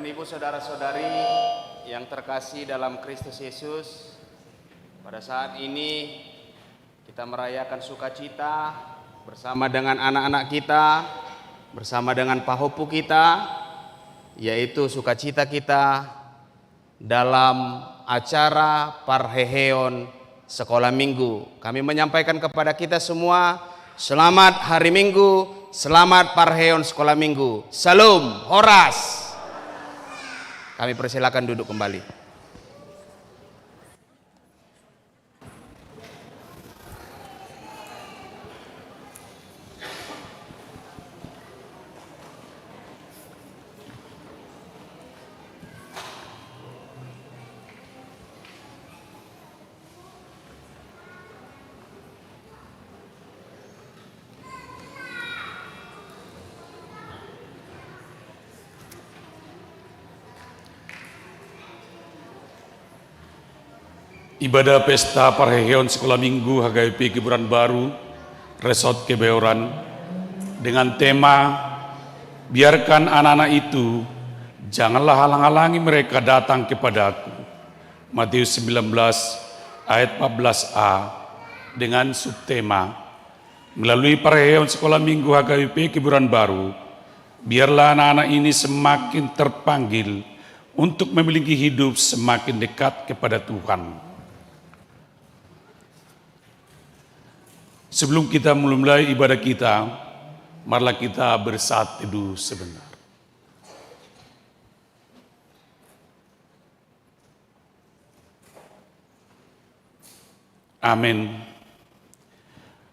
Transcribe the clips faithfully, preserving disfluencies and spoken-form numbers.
Ibu, saudara-saudari yang terkasih dalam Kristus Yesus, pada saat ini kita merayakan sukacita bersama dengan anak-anak kita, bersama dengan pahompu kita, yaitu sukacita kita dalam acara parheheon sekolah minggu. Kami menyampaikan kepada kita semua, selamat hari Minggu, selamat parheheon sekolah minggu. Syalom, horas. Kami persilakan duduk kembali. Ibadah pesta parheheon sekolah minggu H K B P Kebayoran Baru, Resort Kebayoran, dengan tema, "Biarkan anak-anak itu, janganlah halang-halangi mereka datang kepada-Ku." Matius sembilan belas ayat empat belas a, dengan subtema, melalui parheheon sekolah minggu H K B P Kebayoran Baru, biarlah anak-anak ini semakin terpanggil untuk memiliki hidup semakin dekat kepada Tuhan. Sebelum kita memulai ibadah kita, marilah kita bersaat teduh sebentar. Amin.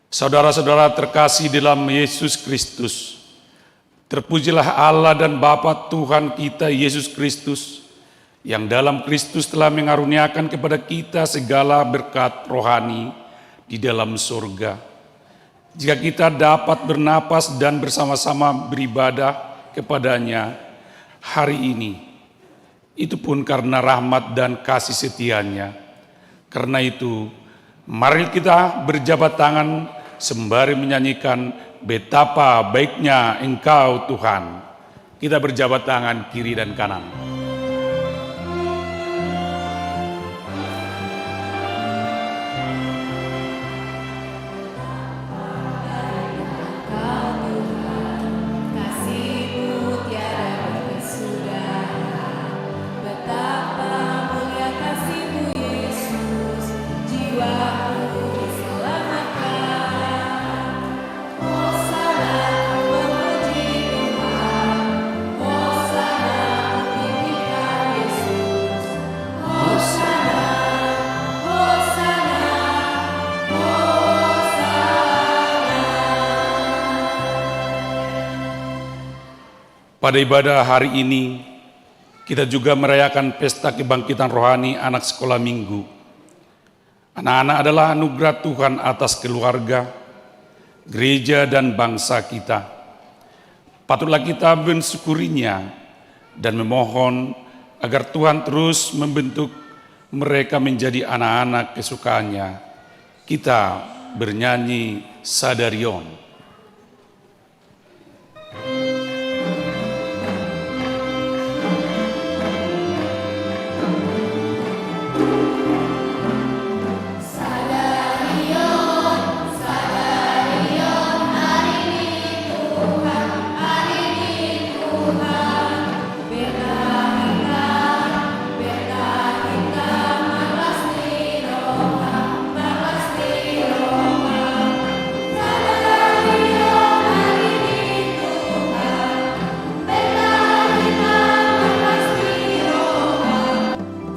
Saudara-saudara terkasih dalam Yesus Kristus, terpujilah Allah dan Bapa Tuhan kita Yesus Kristus, yang dalam Kristus telah mengaruniakan kepada kita segala berkat rohani di dalam surga. Jika kita dapat bernapas dan bersama-sama beribadah kepada-Nya hari ini, itu pun karena rahmat dan kasih setia-Nya. Karena itu, mari kita berjabat tangan sembari menyanyikan Betapa Baiknya Engkau, Tuhan. Kita berjabat tangan kiri dan kanan. Betapa mulia kasih-Mu, Yesus, jiwaku diselamatkan. Hosana, memuji Tuhan. Hosana, meninggikan Yesus. Hosana, hosana, hosana. Pada ibadah hari ini, kita juga merayakan pesta kebangkitan rohani anak sekolah minggu. Anak-anak adalah anugerah Tuhan atas keluarga, gereja, dan bangsa kita. Patutlah kita mensyukurinya dan memohon agar Tuhan terus membentuk mereka menjadi anak-anak kesukaan-Nya. Kita bernyanyi Sadari On.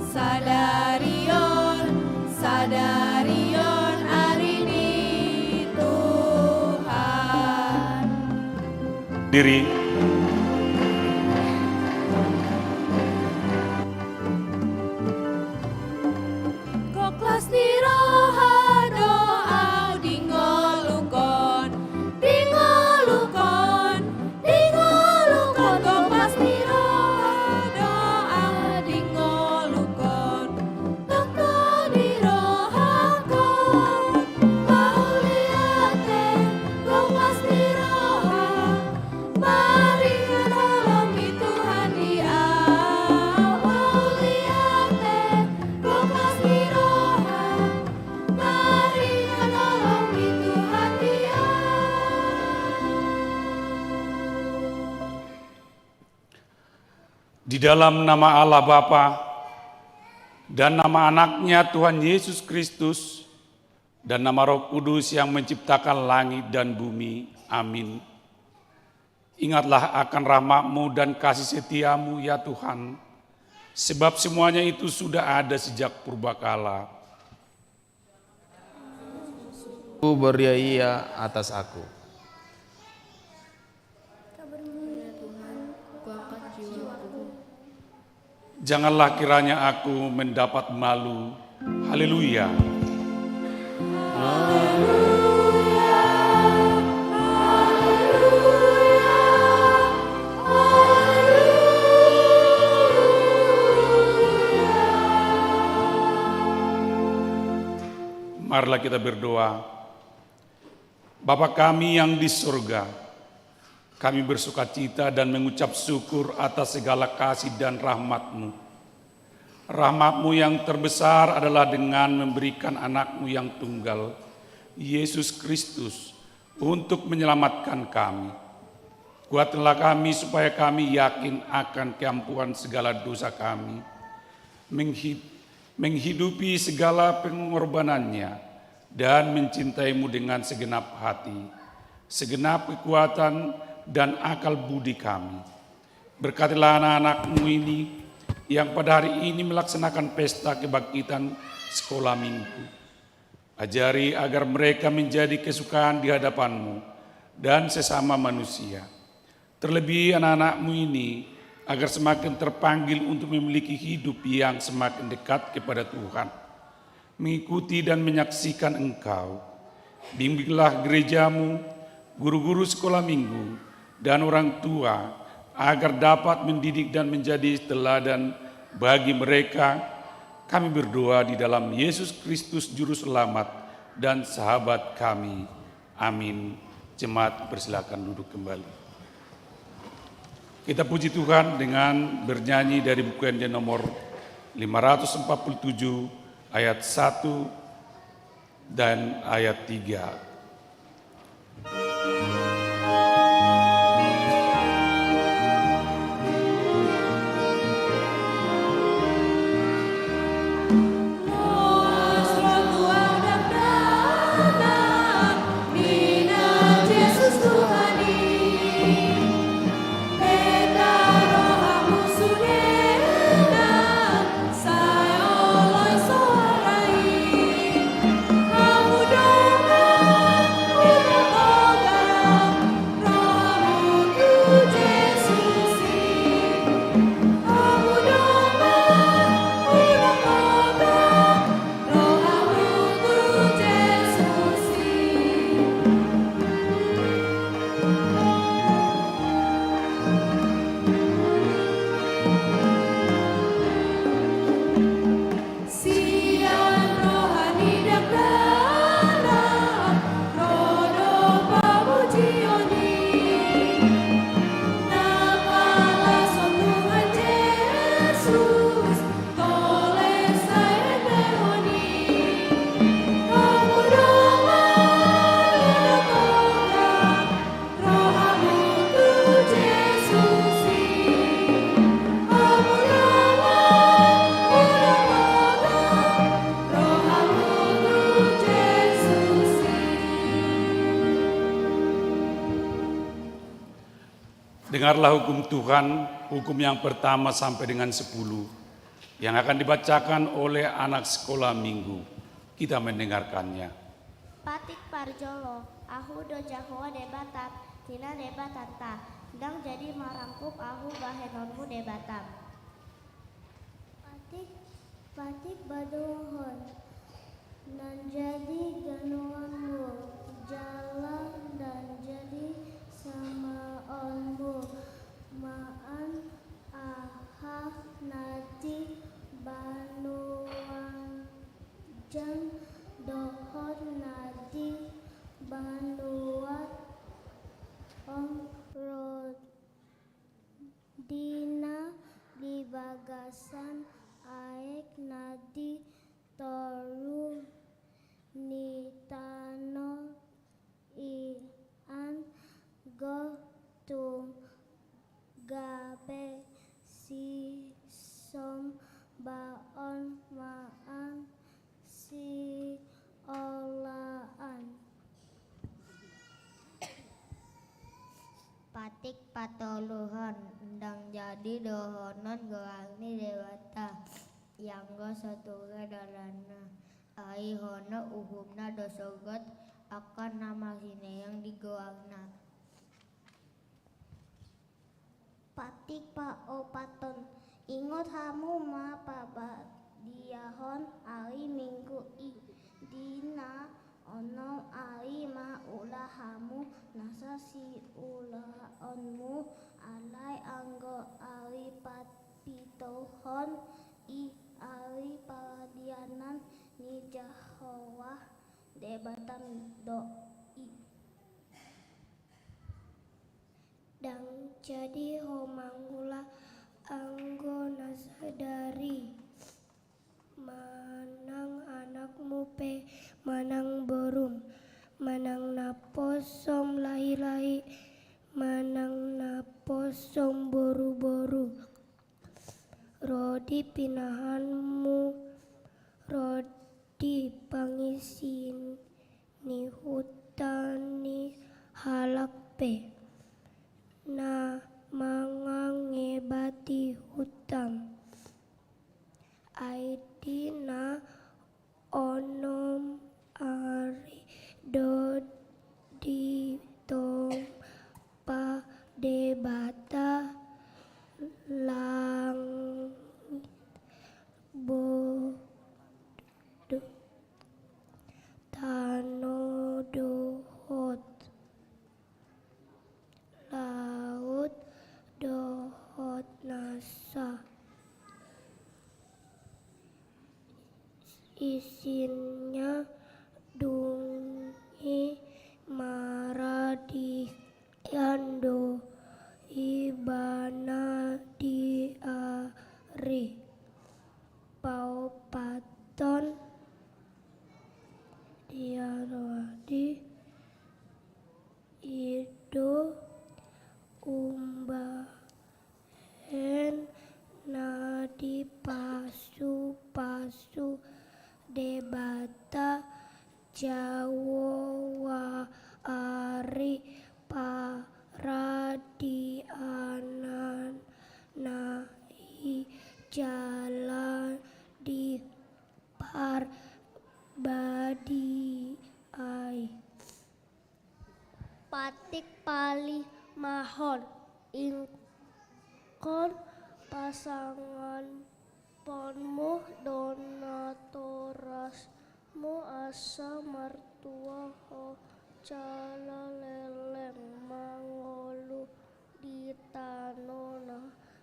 Sadari on, sadari on ari ni Tuhan. Diri. Gok las ni roha do ahu di ngolungkon, di ngolungkon, di ngolungkon. Gok las ni roha do ahu di ngolungkon, tongtong di rohangkon. Mauliate, gok las ni roha, mari Di dalam nama Allah Bapa, dan nama Anaknya Tuhan Yesus Kristus, dan nama Roh Kudus yang menciptakan langit dan bumi. Amin. Ingatlah akan rahmat-Mu dan kasih setia-Mu, ya Tuhan, sebab semuanya itu sudah ada sejak purbakala. Beriak Ia atas aku. Janganlah kiranya aku mendapat malu. Haleluya. Marilah kita berdoa. Bapa kami yang di surga, kami bersukacita dan mengucap syukur atas segala kasih dan rahmat-Mu. Rahmat-Mu yang terbesar adalah dengan memberikan Anak-Mu yang tunggal, Yesus Kristus, untuk menyelamatkan kami. Kuatkanlah kami supaya kami yakin akan keampuhan segala dosa kami, menghi-, menghidupi segala pengorbanan-Nya, dan mencintai-Mu dengan segenap hati, segenap kekuatan, dan akal budi kami. Berkatilah anak-anak-Mu ini yang pada hari ini melaksanakan pesta kebangkitan sekolah minggu. Ajari agar mereka menjadi kesukaan di hadapan-Mu dan sesama manusia. Terlebih anak-anak-Mu ini, agar semakin terpanggil untuk memiliki hidup yang semakin dekat kepada Tuhan, mengikuti dan menyaksikan Engkau. Bimbinglah gereja-Mu, guru-guru sekolah minggu, dan orang tua, agar dapat mendidik dan menjadi teladan bagi mereka. Kami berdoa di dalam Yesus Kristus, Juru Selamat dan Sahabat kami. Amin. Jemaat, persilakan duduk kembali. Kita puji Tuhan dengan bernyanyi dari Buku Ende nomor lima ratus empat puluh tujuh, ayat satu dan ayat tiga. Dengarlah hukum Tuhan, hukum yang pertama sampai dengan sepuluh, yang akan dibacakan oleh anak sekolah minggu. Kita mendengarkannya. Patik parjolo, Ahu do Jahowa Debatam, ninna Debatanta, ndang jadi marangkup Ahu bahenonmu Debatam. Patik, patik badohon, ndang jadi ganuanmu, jala ndang jadi samaonmu, maan aha na di banua jang dohot na di banua on, rondina di bagasan aek na di toru ni tano i, anggo tung gabe si Patoluhon, ndang jadi dohonon goar ni Debata, ianggo so ture dalanna, ai hona uhumna do sogot angka na marsineang di goarna. Patik paopathon. Ingot hamu ma pabadiahon ari Minggu i. Di na onom ari ma ula hamu nasa siulaonmu, alai anggo ari papituhon i ari paradianan ni Jahowa Debatam do i. Ndang jadi ho mangula anggo na sadari, manang anakmu pe, manang borum, manang naposom lahilahi, manang naposom boruboru, ro di pinahanmu, ro di pangisi ni huta ni halak pe, na mangangebati hutam. Ai di na onom ari do ditompa Debata langit, bo-, do-, tano dohot laut dohot nasa isinna, dung i maradian do ibana di ari paopathon. Di ari i do umbahen na dipasupasu Debata Jahowa ari paradianan na i jala di parbadiai. Patik palimahon. Ingkon pasangaponmu do natorasmu asa martua ho jala leleng mangolu di tano na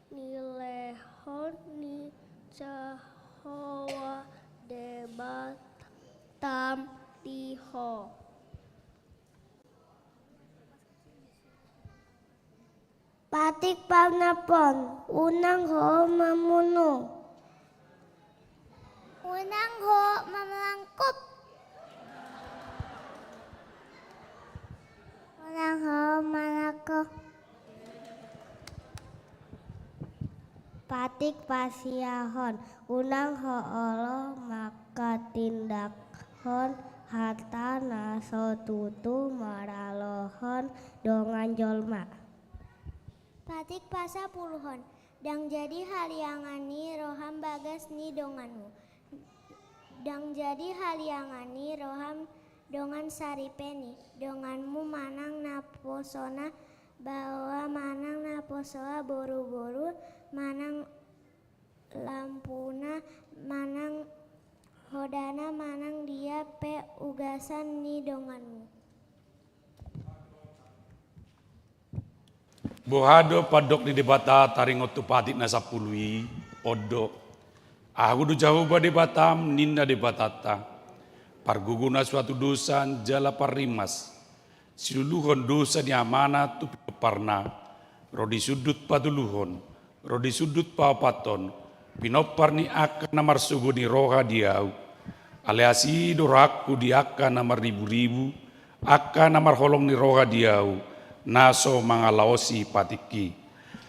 nilehon ni Jahowa Debatam di ho. Patik paonomhon. Unang ho mamunu. Unang ho mamalangkup. Unang ho manangko. Patik pasiahon. Unang ho olo manghatindanghon hata na so tutu maralohon dongan jolma. Patik pasapuluhon. Ndang jadi haliangan ni roham bagas ni donganmu. Ndang jadi haliangan ni roham dongan saripe ni donganmu, manang naposona baoa, manang naposoa boruboru, manang lampuna, manang hodana, manang dia pe ugasan ni donganmu. Boha do pandok ni Debata taringot tu patik na sampulu i? On do: Ahu do Jahowa Debatam, ninna Debatanta, pargogo na so hatudosan jala parrimas, siluluhon dosa ni amana tu pinomparna, ro di sundut patoluhon, ro di sundut paopathon, pinompar ni angka na marsogo ni roha di ahu. Alai asi do rohangku di angka na marriburibu, angka na marholong ni roha di ahu, na so mangalaosi patikki.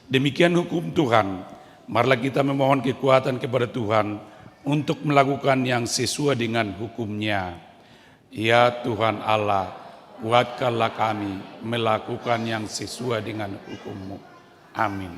Demikian hukum Tuhan. Marilah kita memohon kekuatan kepada Tuhan untuk melakukan yang sesuai dengan hukum-Nya. Ya Tuhan Allah, Kuatkanlah kami melakukan yang sesuai dengan hukum-Mu. Amin.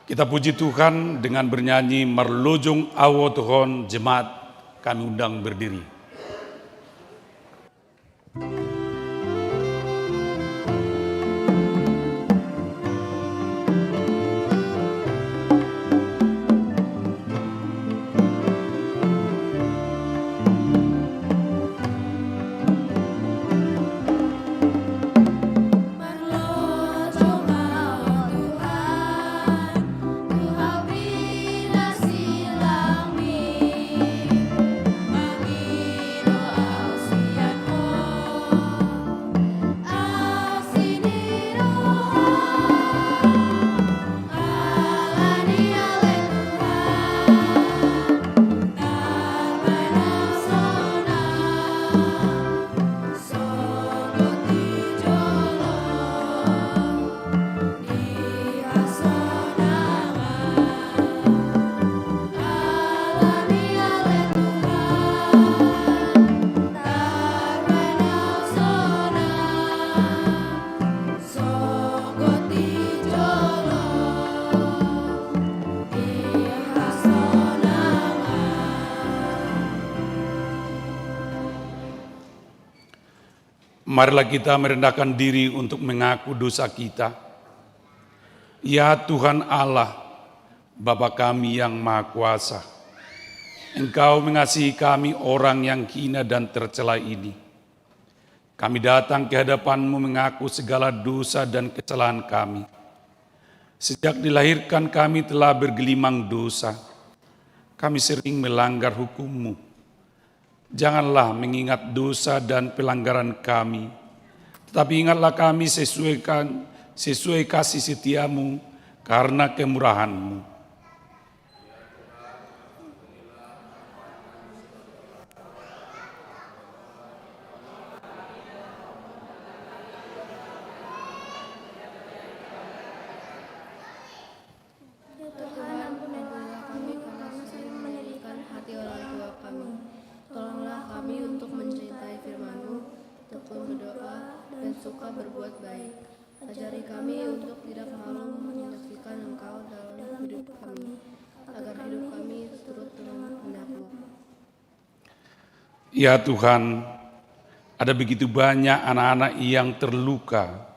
Kita puji Tuhan dengan bernyanyi Marlojong Ahu Tuhon. Jemaat, kami undang berdiri. Marilah kita merendahkan diri untuk mengaku dosa kita. Ya Tuhan Allah, Bapa kami yang Maha Kuasa, Engkau mengasihi kami orang yang hina dan tercela ini. Kami datang ke hadapan-Mu mengaku segala dosa dan kesalahan kami. Sejak dilahirkan kami telah bergelimang dosa. Kami sering melanggar hukum-Mu. Janganlah mengingat dosa dan pelanggaran kami, tetapi ingatlah kami sesuaikan, sesuai kasih setia-Mu karena kemurahan-Mu. Ya Tuhan, ampunilah kami karena sering menyakitkan hati orang tua kami. Tolonglah kami untuk mencintai firman-Mu, tekun berdoa, dan suka berbuat baik. Ajari kami untuk tidak malu menyaksikan Engkau dalam hidup kami, agar hidup kami seturut dengan kehendak-Mu. Ya Tuhan, ada begitu banyak anak-anak yang terluka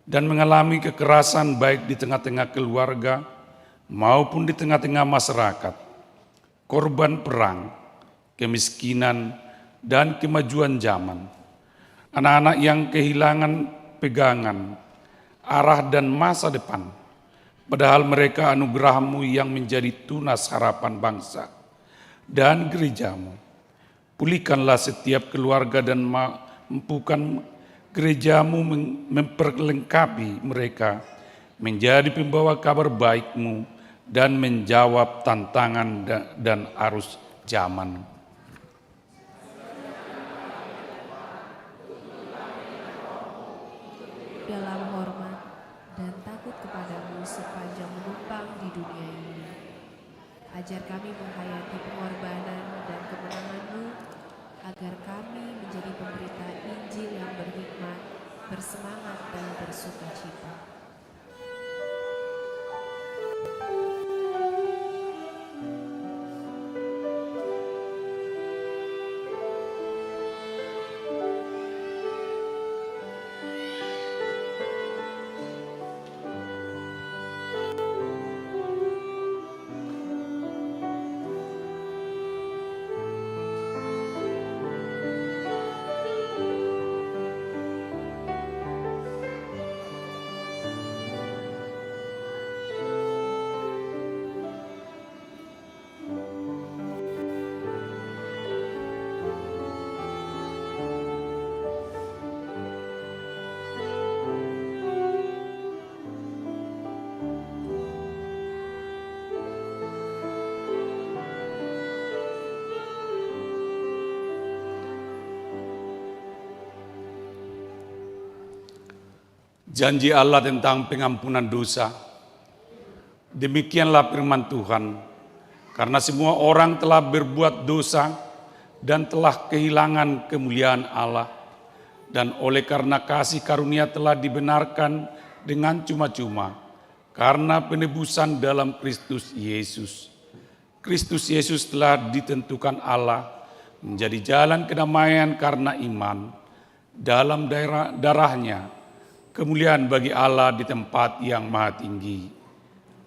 dan mengalami kekerasan baik di tengah-tengah keluarga maupun di tengah-tengah masyarakat, korban perang, kemiskinan, dan kemajuan zaman. Anak-anak yang kehilangan pegangan, arah dan masa depan. Padahal mereka anugerah-Mu yang menjadi tunas harapan bangsa dan gereja-Mu. Pulihkanlah setiap keluarga dan mampukan gereja-Mu mem-, memperlengkapi mereka menjadi pembawa kabar baik-Mu dan menjawab tantangan da-, dan arus zaman. Dalam hormat dan takut kepada-Mu sepanjang menumpang di dunia ini. Ajar kami menghayati pengorbanan dan kemenangan-Mu, agar kami menjadi pemberita Injil yang berhikmat, bersemangat, dan bersukacita. Janji Allah tentang pengampunan dosa. Demikianlah firman Tuhan, "Karena semua orang telah berbuat dosa dan telah kehilangan kemuliaan Allah, dan oleh karena kasih karunia telah dibenarkan dengan cuma-cuma karena penebusan dalam Kristus Yesus." Kristus Yesus telah ditentukan Allah menjadi jalan kedamaian karena iman. Dalam daerah, darahnya, kemuliaan bagi Allah di tempat yang maha tinggi.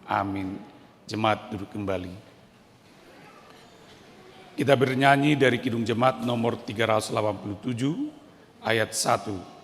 Amin. Jemaat duduk kembali. Kita bernyanyi dari Kidung Jemaat nomor tiga ratus delapan puluh tujuh, ayat satu.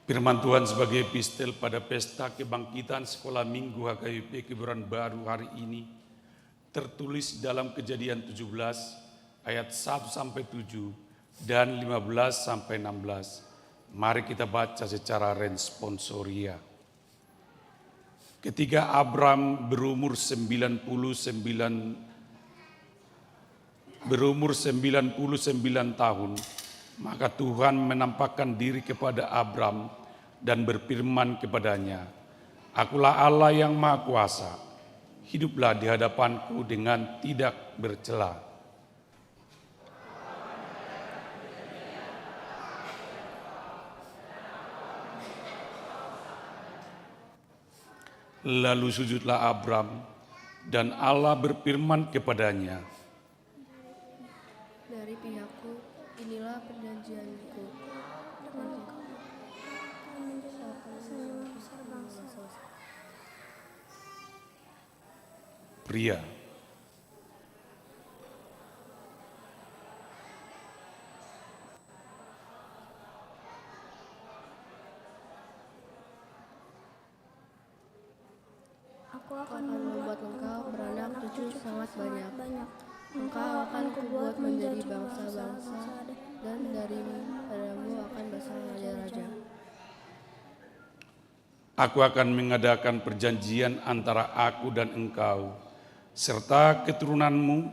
Firman Tuhan sebagai epistel pada pesta kebangkitan Sekolah Minggu H K B P Kebayoran Baru hari ini tertulis dalam Kejadian tujuh belas ayat satu sampai tujuh dan lima belas sampai enam belas. Mari kita baca secara responsoria. Ketika Abram berumur sembilan puluh sembilan, berumur sembilan puluh sembilan tahun, maka Tuhan menampakkan diri kepada Abram dan berfirman kepadanya, "Akulah Allah yang Maha Kuasa. Hiduplah di hadapan-Ku dengan tidak bercela." Lalu sujudlah Abram, dan Allah berfirman kepadanya, "Dari pihak-Ku, inilah perjanjian-Ku dengan engkau." Pria. Aku akan membuat engkau beranak cucu sangat banyak. Engkau akan Kubuat menjadi bangsa-bangsa, dan daripadamu akan bangsa raja-raja. Aku akan mengadakan perjanjian antara Aku dan engkau, serta keturunanmu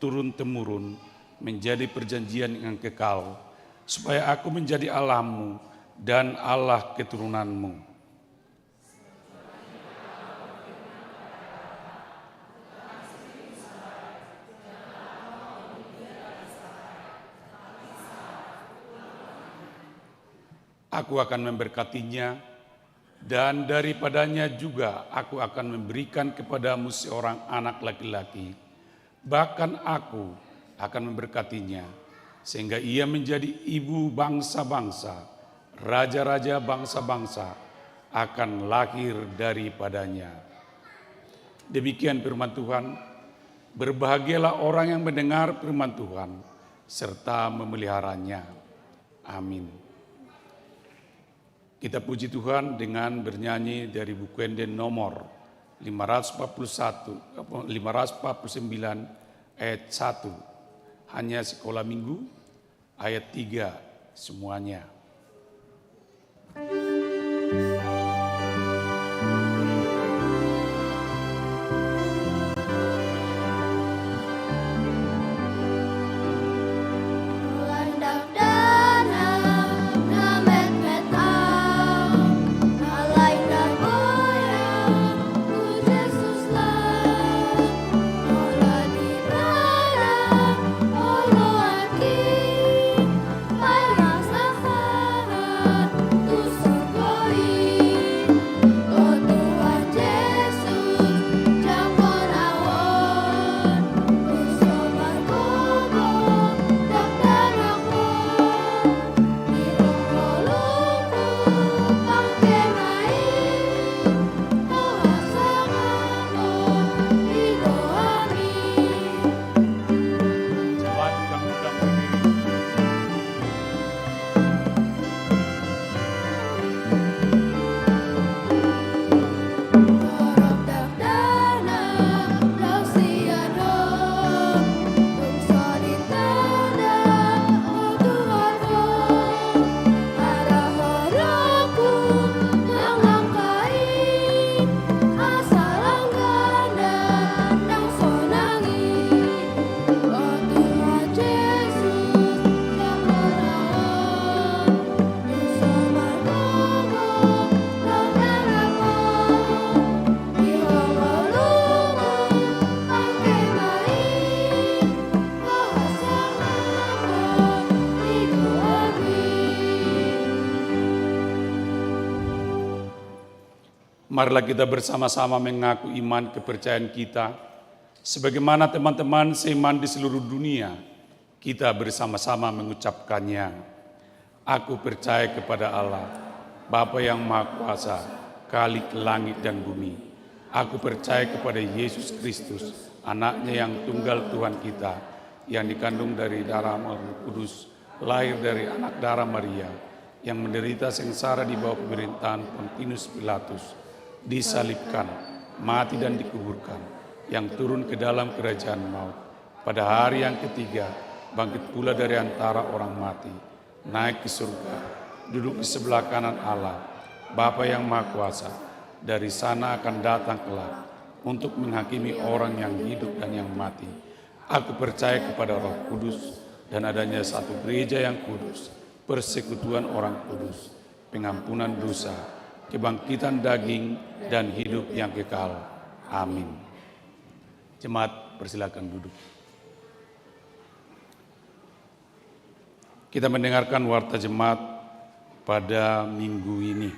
turun-temurun, menjadi perjanjian yang kekal, supaya Aku menjadi Allahmu dan Allah keturunanmu. Aku akan memberkatinya, dan daripadanya juga Aku akan memberikan kepadamu seorang anak laki-laki. Bahkan Aku akan memberkatinya, sehingga ia menjadi ibu bangsa-bangsa. Raja-raja bangsa-bangsa akan lahir daripadanya. Demikian firman Tuhan. Berbahagialah orang yang mendengar firman Tuhan serta memeliharanya. Amin. Kita puji Tuhan dengan bernyanyi dari Buku Ende nomor lima ratus empat puluh satu, apa, lima ratus empat puluh sembilan, ayat satu. Hanya Sekolah Minggu, ayat tiga, semuanya. Marilah kita bersama-sama mengaku iman kepercayaan kita, sebagaimana teman-teman seiman di seluruh dunia, kita bersama-sama mengucapkannya. Aku percaya kepada Allah, Bapa yang Maha Kuasa, Khalik langit dan bumi. Aku percaya kepada Yesus Kristus, Anaknya yang tunggal Tuhan kita, yang dikandung dari darah Roh Kudus, lahir dari anak darah Maria, yang menderita sengsara di bawah pemerintahan Pontius Pilatus, disalibkan, mati dan dikuburkan, yang turun ke dalam kerajaan maut. Pada hari yang ketiga, bangkit pula dari antara orang mati, naik ke surga, duduk di sebelah kanan Allah, Bapa yang Maha Kuasa. Dari sana akan datang kelak untuk menghakimi orang yang hidup dan yang mati. Aku percaya kepada Roh Kudus dan adanya satu gereja yang kudus, persekutuan orang kudus, pengampunan dosa, kebangkitan daging, dan hidup yang kekal. Amin. Jemaat, persilakan duduk. Kita mendengarkan warta jemaat pada minggu ini.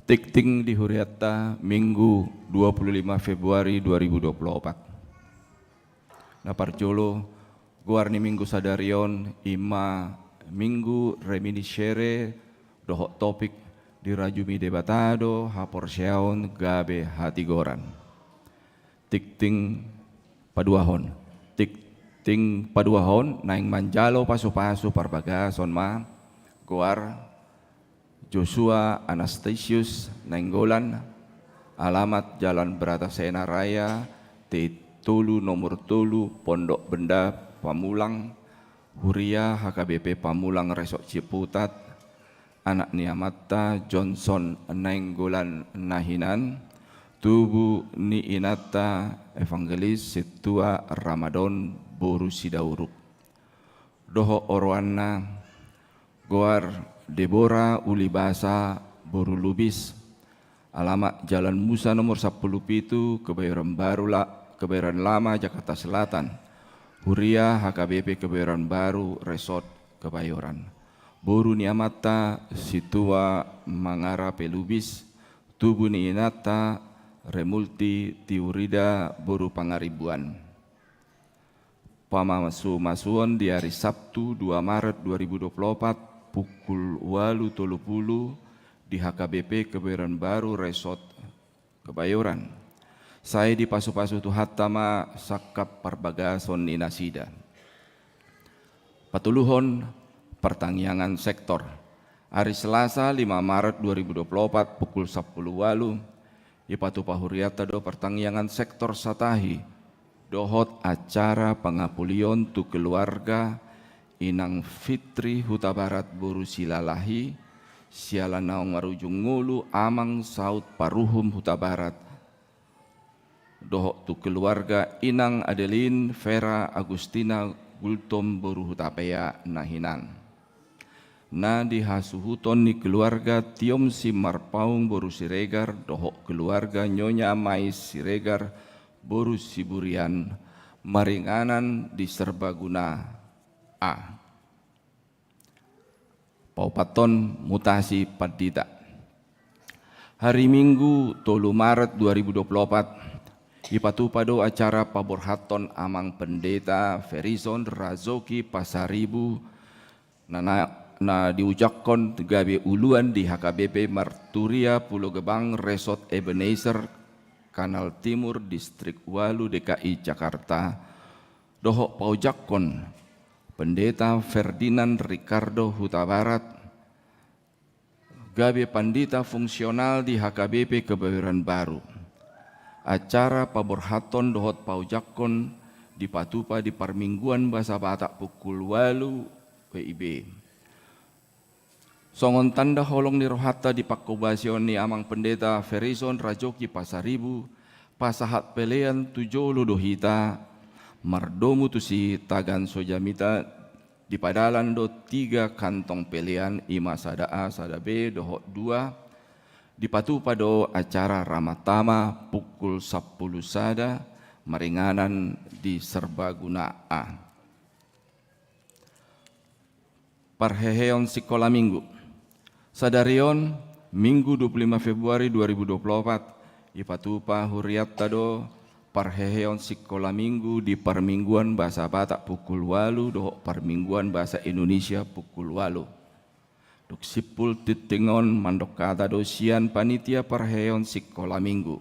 Tingting di hurianta, Minggu dua puluh lima Februari dua ribu dua puluh opat. Na parjolo, goar ni Minggu sadari on i ma Minggu Reminiscere, dohot topik: Dirajumi Debata do haporseaon gabe hatigoran. Tingting paduahon. Tingting paduahon naeng manjalo pasupasu parbagason ma goar Joshua Anastasius Nainggolan, alamat Jalan Bratasena Raya, T tolu nomor tolu, Pondok Benda, Pamulang, huria H K B P Pamulang Resort Ciputat, anak ni amanta Johnson Nainggolan na hinan, tubu ni inanta Evangelis Sintua Ramadon boru Sidauruk. Dohot oroanna, goar Debora Ulibasa boru Lubis, alamat Jalan Musa nomor sampulu pitu, Kebayoran Baru La-, Kebayoran Lama, Jakarta Selatan. Huria H K B P Kebayoran Baru Resort Kebayoran. Boru ni amanta Sintua Mangarape Lubis, tubu ni inanta Remulti Tiurida boru Pangaribuan. Pamasumasuon di ari Sabtu dua Maret dua ribu dua puluh opat pukul ualu tolu pulu di H K B P Kebayoran Baru Resort Kebayoran. Sai dipasupasu Tuhanta ma sangkap parbagason ni nasida. Patoluhon, partangiangan sektor. Ari Selasa lima Maret dua ribu dua puluh opat pukul sampulu ualu, dipatupa hurianta do partangiangan sektor satahi dohot acara pangapulion tu keluarga Inang Fitri Hutabarat boru Silalahi, siala naung marujung ngolu amang saut paruhum Hutabarat, dohot tu keluarga Inang Adeline Vera Agustina Gultom boru Hutapea na hinan. Na di hasuhuton ni keluarga Tiom Simarpaung boru Siregar dohot keluarga Nyonya Mais Siregar boru Siburian, maringanan di Serbaguna A. Paopathon, mutasi pandita. Hari Minggu tolu Maret dua ribu dua puluh opat, dipatupa do acara paborhathon Amang Pendeta Ferison Razoki Pasaribu, na, na, na diujakhon gabe uluan di H K B P Marturia Pulo Gebang Resort Ebenezer, Kanal Timur, Distrik ualu, D K I Jakarta, dohot paujakhon Pendeta Ferdinand Ricardo Hutabarat gabe pandita fungsional di H K B P Kebayoran Baru. Acara paborhathon dohot paujakhon dipatupa di Parmingguan Bahasa Batak pukul ualu W I B. Songon tanda holong ni rohanta di pangkobasion ni Amang Pendeta Ferison Razoki Pasaribu, pasahat pelean tu jolo do hita, mardomu tu si Tagan Sojamita, Dipadalan do tiga kantong pelean, i ma sada A, sada B, dohot dua. Dipatupa do acara ramatama pukul sampulu sada, maringanan di Serbaguna A. Parheheon sikola minggu. Sadari on, Minggu dua puluh lima Februari dua ribu dua puluh opat, dipatupa hurianta do parheheon sikola minggu di parmingguan bahasa Batak pukul ualu dohot parmingguan bahasa Indonesia pukul ualu. Dung simpul tingting on mandok hata do sian panitia parheheon sikola minggu.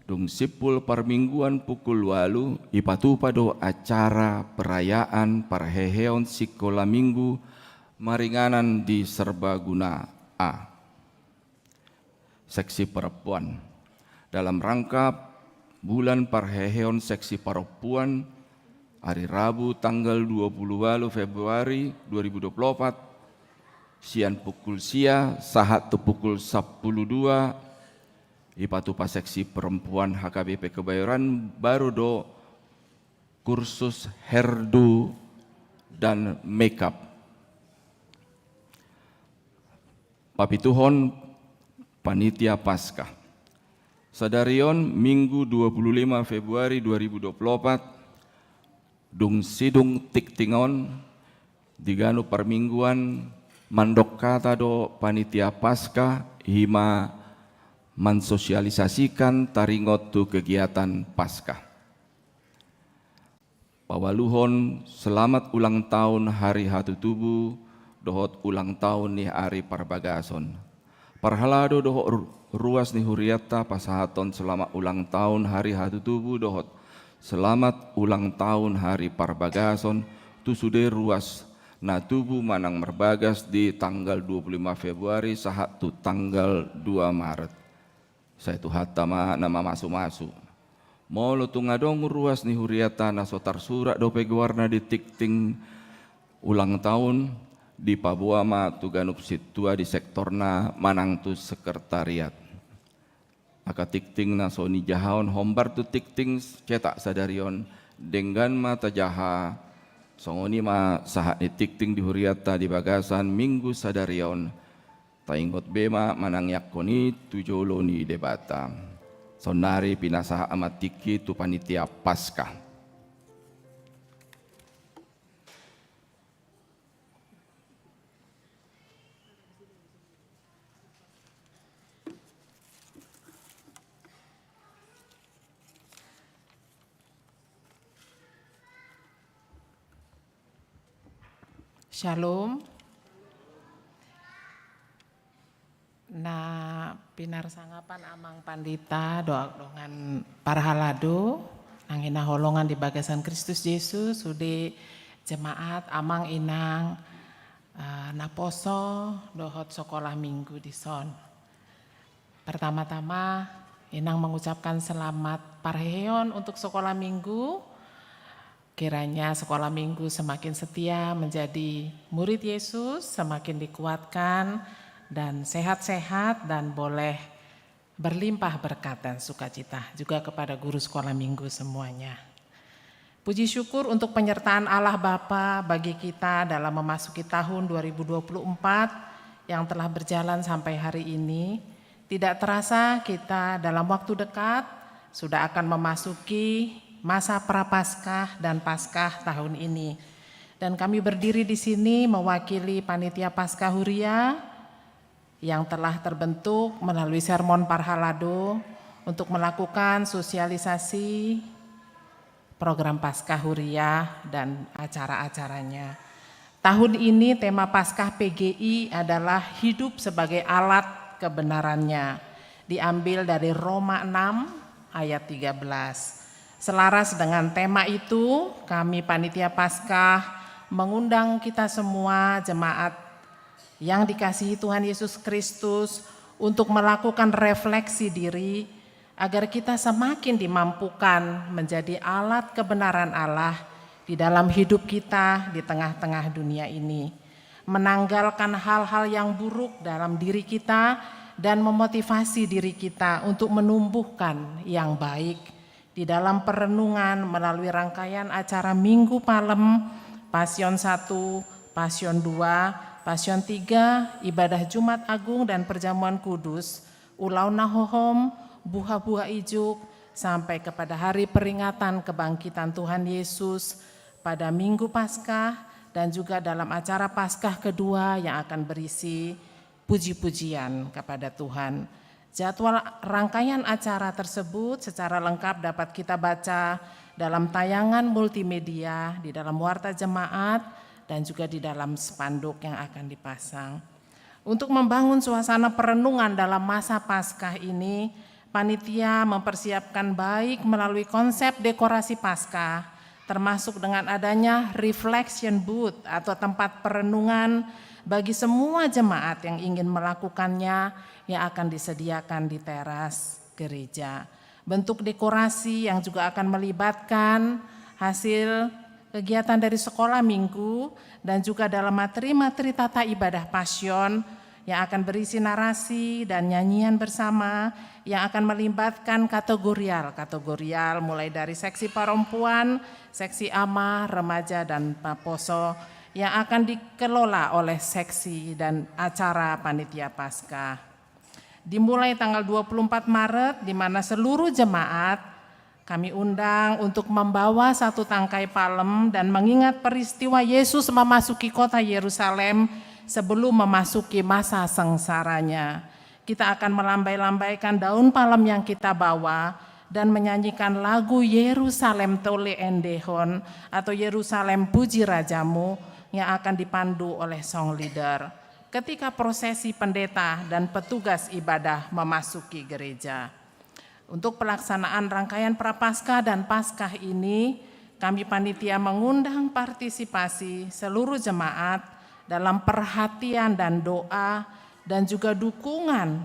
Dung simpul parmingguan pukul ualu, dipatupa do acara perayaan parheheon sikola minggu maringanan di Serbaguna A. Seksi perempuan. Dalam rangka bulan parheheon seksi perempuan, hari Rabu tanggal dua puluh ualu Februari dua ribu dua puluh opat, sian pukul sia sahat tu pukul sampulu dua, dipatupa seksi perempuan H K B P Kebayoran Baru do kursus hairdo dan makeup. Papituhon panitia Paskah. Sadari on, Minggu dua puluh lima Februari dua ribu dua puluh opat, dung sidung tingting on, di ganup parmingguan, mandok hata do panitia Paskah, i ma mansosialisasikan taringot tu kegiatan Paskah. Paualuhon selamat ulang tahun hari hatutubu dohot ulang tahun ni hari parbagason. Parhalado dohot ru-, ruas ni hurianta pasahathon selamat ulang tahun hari hatutubu dohot selamat ulang tahun hari parbagason tu sude ruas na tubu manang marbagas di tanggal dua puluh lima Februari sahat tu tanggal dua Maret. Sai Tuhanta ma na mamasumasu. Molo tung adong ruas ni hurianta na so tarsurat dope goarna di tingting ulang tahun, dipaboa ma tu ganup sintua di sektorna manang tu sekretariat. Angka tingting na so nijahahon hombar tu tingting cetak sadari on, denggan ma tajaha. Songon i ma sahat ni tingting di hurianta di bagasan Minggu sadari on. Taingot be ma manangiangkon i tu jolo ni Debata. Saonnari pinasahat ma tingki tu panitia Paskah. Shalom. Na pinarsangapan Amang Pandita dohot dongan parhalado nang hinaholongan di bagasan Kristus Jesus, sude jemaat, amang inang, eh, naposo dohot sekolah minggu dison. Pertama-tama, inang mengucapkan selamat parheheon untuk sekolah minggu. Kiranya sekolah minggu semakin setia menjadi murid Yesus, semakin dikuatkan dan sehat-sehat dan boleh berlimpah berkat dan sukacita. Juga kepada guru sekolah minggu semuanya. Puji syukur untuk penyertaan Allah Bapa bagi kita dalam memasuki tahun dua ribu dua puluh empat yang telah berjalan sampai hari ini. Tidak terasa kita dalam waktu dekat sudah akan memasuki masa Prapaskah dan Paskah tahun ini. Dan kami berdiri di sini mewakili Panitia Paskah Huria yang telah terbentuk melalui sermon parhalado untuk melakukan sosialisasi program Paskah Huria dan acara-acaranya. Tahun ini tema Paskah P G I adalah hidup sebagai alat kebenarannya. Diambil dari Roma enam ayat tiga belas. Selaras dengan tema itu, kami Panitia Paskah mengundang kita semua jemaat yang dikasihi Tuhan Yesus Kristus untuk melakukan refleksi diri agar kita semakin dimampukan menjadi alat kebenaran Allah di dalam hidup kita di tengah-tengah dunia ini, menanggalkan hal-hal yang buruk dalam diri kita dan memotivasi diri kita untuk menumbuhkan yang baik. Di dalam perenungan melalui rangkaian acara Minggu Palem, Pasion satu, Pasion dua, Pasion tiga, ibadah Jumat Agung dan Perjamuan Kudus, Ulaon na hohom, buha-buha ijuk, sampai kepada hari peringatan kebangkitan Tuhan Yesus pada Minggu Paskah dan juga dalam acara Paskah kedua yang akan berisi puji-pujian kepada Tuhan. Jadwal rangkaian acara tersebut secara lengkap dapat kita baca dalam tayangan multimedia di dalam Warta Jemaat dan juga di dalam spanduk yang akan dipasang. Untuk membangun suasana perenungan dalam masa Paskah ini, panitia mempersiapkan baik melalui konsep dekorasi Paskah, termasuk dengan adanya reflection booth atau tempat perenungan bagi semua jemaat yang ingin melakukannya, yang akan disediakan di teras gereja. Bentuk dekorasi yang juga akan melibatkan hasil kegiatan dari sekolah minggu dan juga dalam materi-materi tata ibadah Pasion yang akan berisi narasi dan nyanyian bersama yang akan melibatkan kategorial-kategorial, mulai dari seksi perempuan, seksi ama, remaja, dan paposo yang akan dikelola oleh seksi dan acara panitia Paskah. Dimulai tanggal dua puluh empat Maret, di mana seluruh jemaat kami undang untuk membawa satu tangkai palem dan mengingat peristiwa Yesus memasuki kota Yerusalem sebelum memasuki masa sengsara-Nya. Kita akan melambai-lambaikan daun palem yang kita bawa dan menyanyikan lagu Yerusalem Tole Endehon atau Yerusalem Puji Rajamu yang akan dipandu oleh song leader ketika prosesi pendeta dan petugas ibadah memasuki gereja. Untuk pelaksanaan rangkaian Prapaskah dan Paskah ini, kami panitia mengundang partisipasi seluruh jemaat dalam perhatian dan doa dan juga dukungan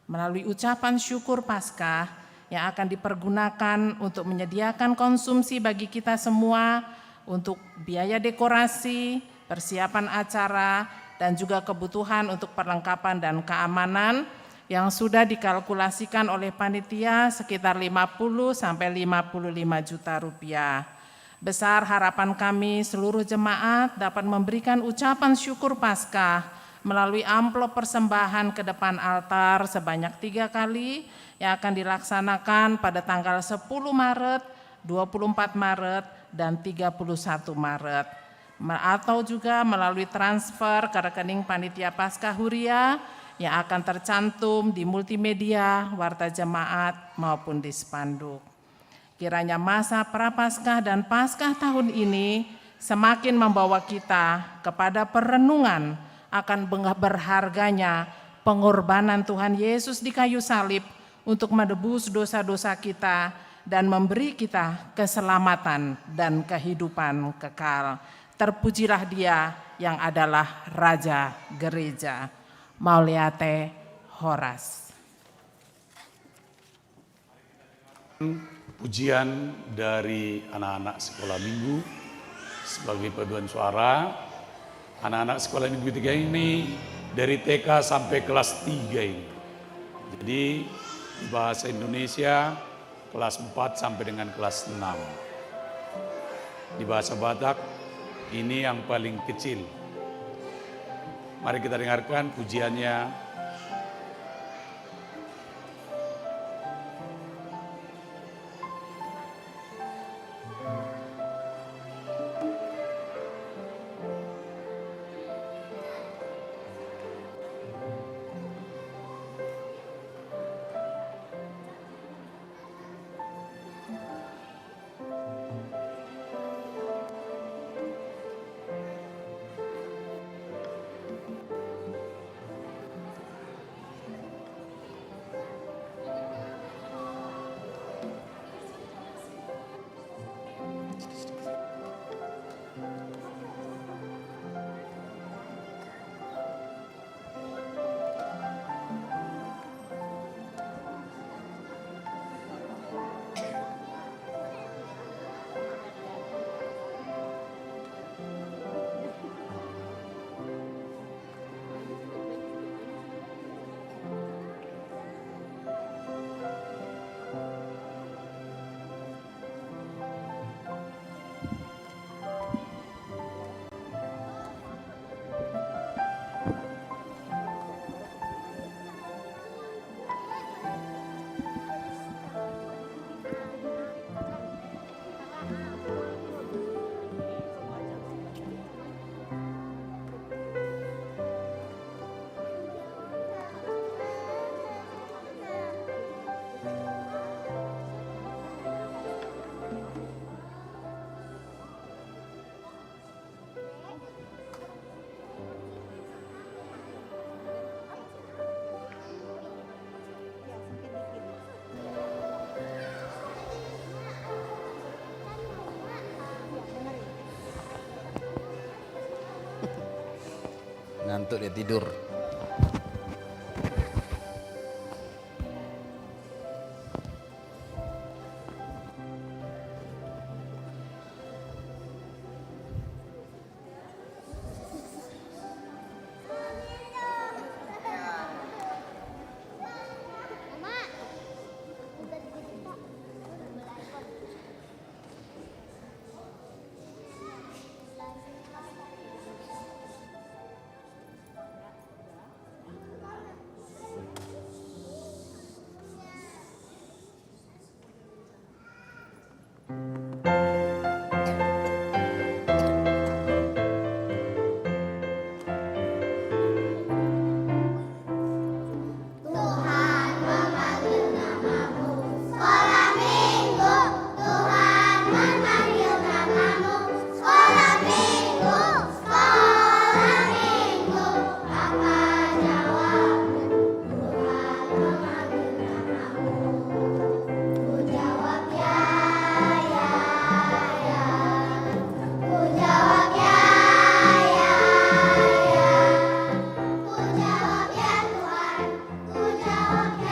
melalui ucapan syukur Paskah yang akan dipergunakan untuk menyediakan konsumsi bagi kita semua untuk biaya dekorasi, persiapan acara, dan juga kebutuhan untuk perlengkapan dan keamanan yang sudah dikalkulasikan oleh panitia sekitar lima puluh sampai lima puluh lima juta rupiah. Besar harapan kami seluruh jemaat dapat memberikan ucapan syukur Paskah melalui amplop persembahan ke depan altar sebanyak tiga kali yang akan dilaksanakan pada tanggal sepuluh Maret, dua puluh empat Maret, dan tiga puluh satu Maret, me-, atau juga melalui transfer ke rekening Panitia Paskah Huria yang akan tercantum di multimedia, warta jemaat, maupun di spanduk. Kiranya masa Prapaskah dan Paskah tahun ini semakin membawa kita kepada perenungan akan beng-, berharganya pengorbanan Tuhan Yesus di kayu salib untuk menebus dosa-dosa kita dan memberi kita keselamatan dan kehidupan kekal. Terpujilah Dia yang adalah Raja Gereja. Mauliate, horas. Pujian dari anak-anak sekolah minggu sebagai paduan suara. Anak-anak sekolah minggu tiga ini dari T K sampai kelas tiga ini. Jadi, di bahasa Indonesia kelas empat sampai dengan kelas enam. Di bahasa Batak, ini yang paling kecil. Mari kita dengarkan pujiannya. Ngantuk dia tidur. Tuhan memanggil namamu. Sekolah minggu, Tuhan memanggil namamu. Sekolah minggu, sekolah minggu, apa jawabmu? Tuhan memanggil namamu. Ku jawab ya, ya, ya. Ku jawab ya, ya, ya. Ku jawab ya, Tuhan. Ku jawab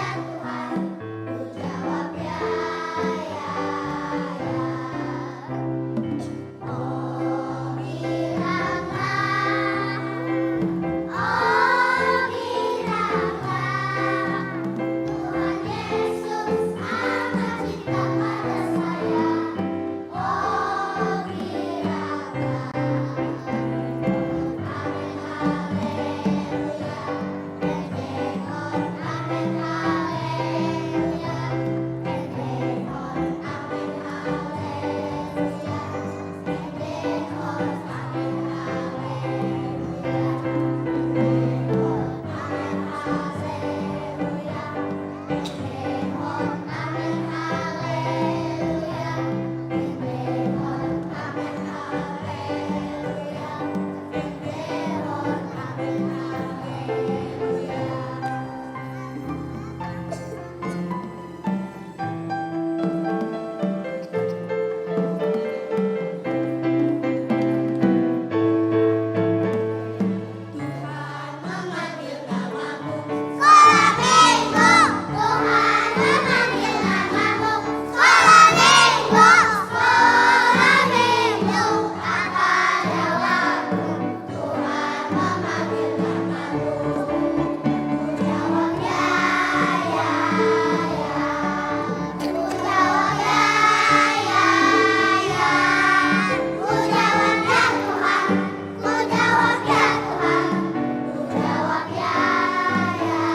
ya, Tuhan. Ku jawab ya, ya,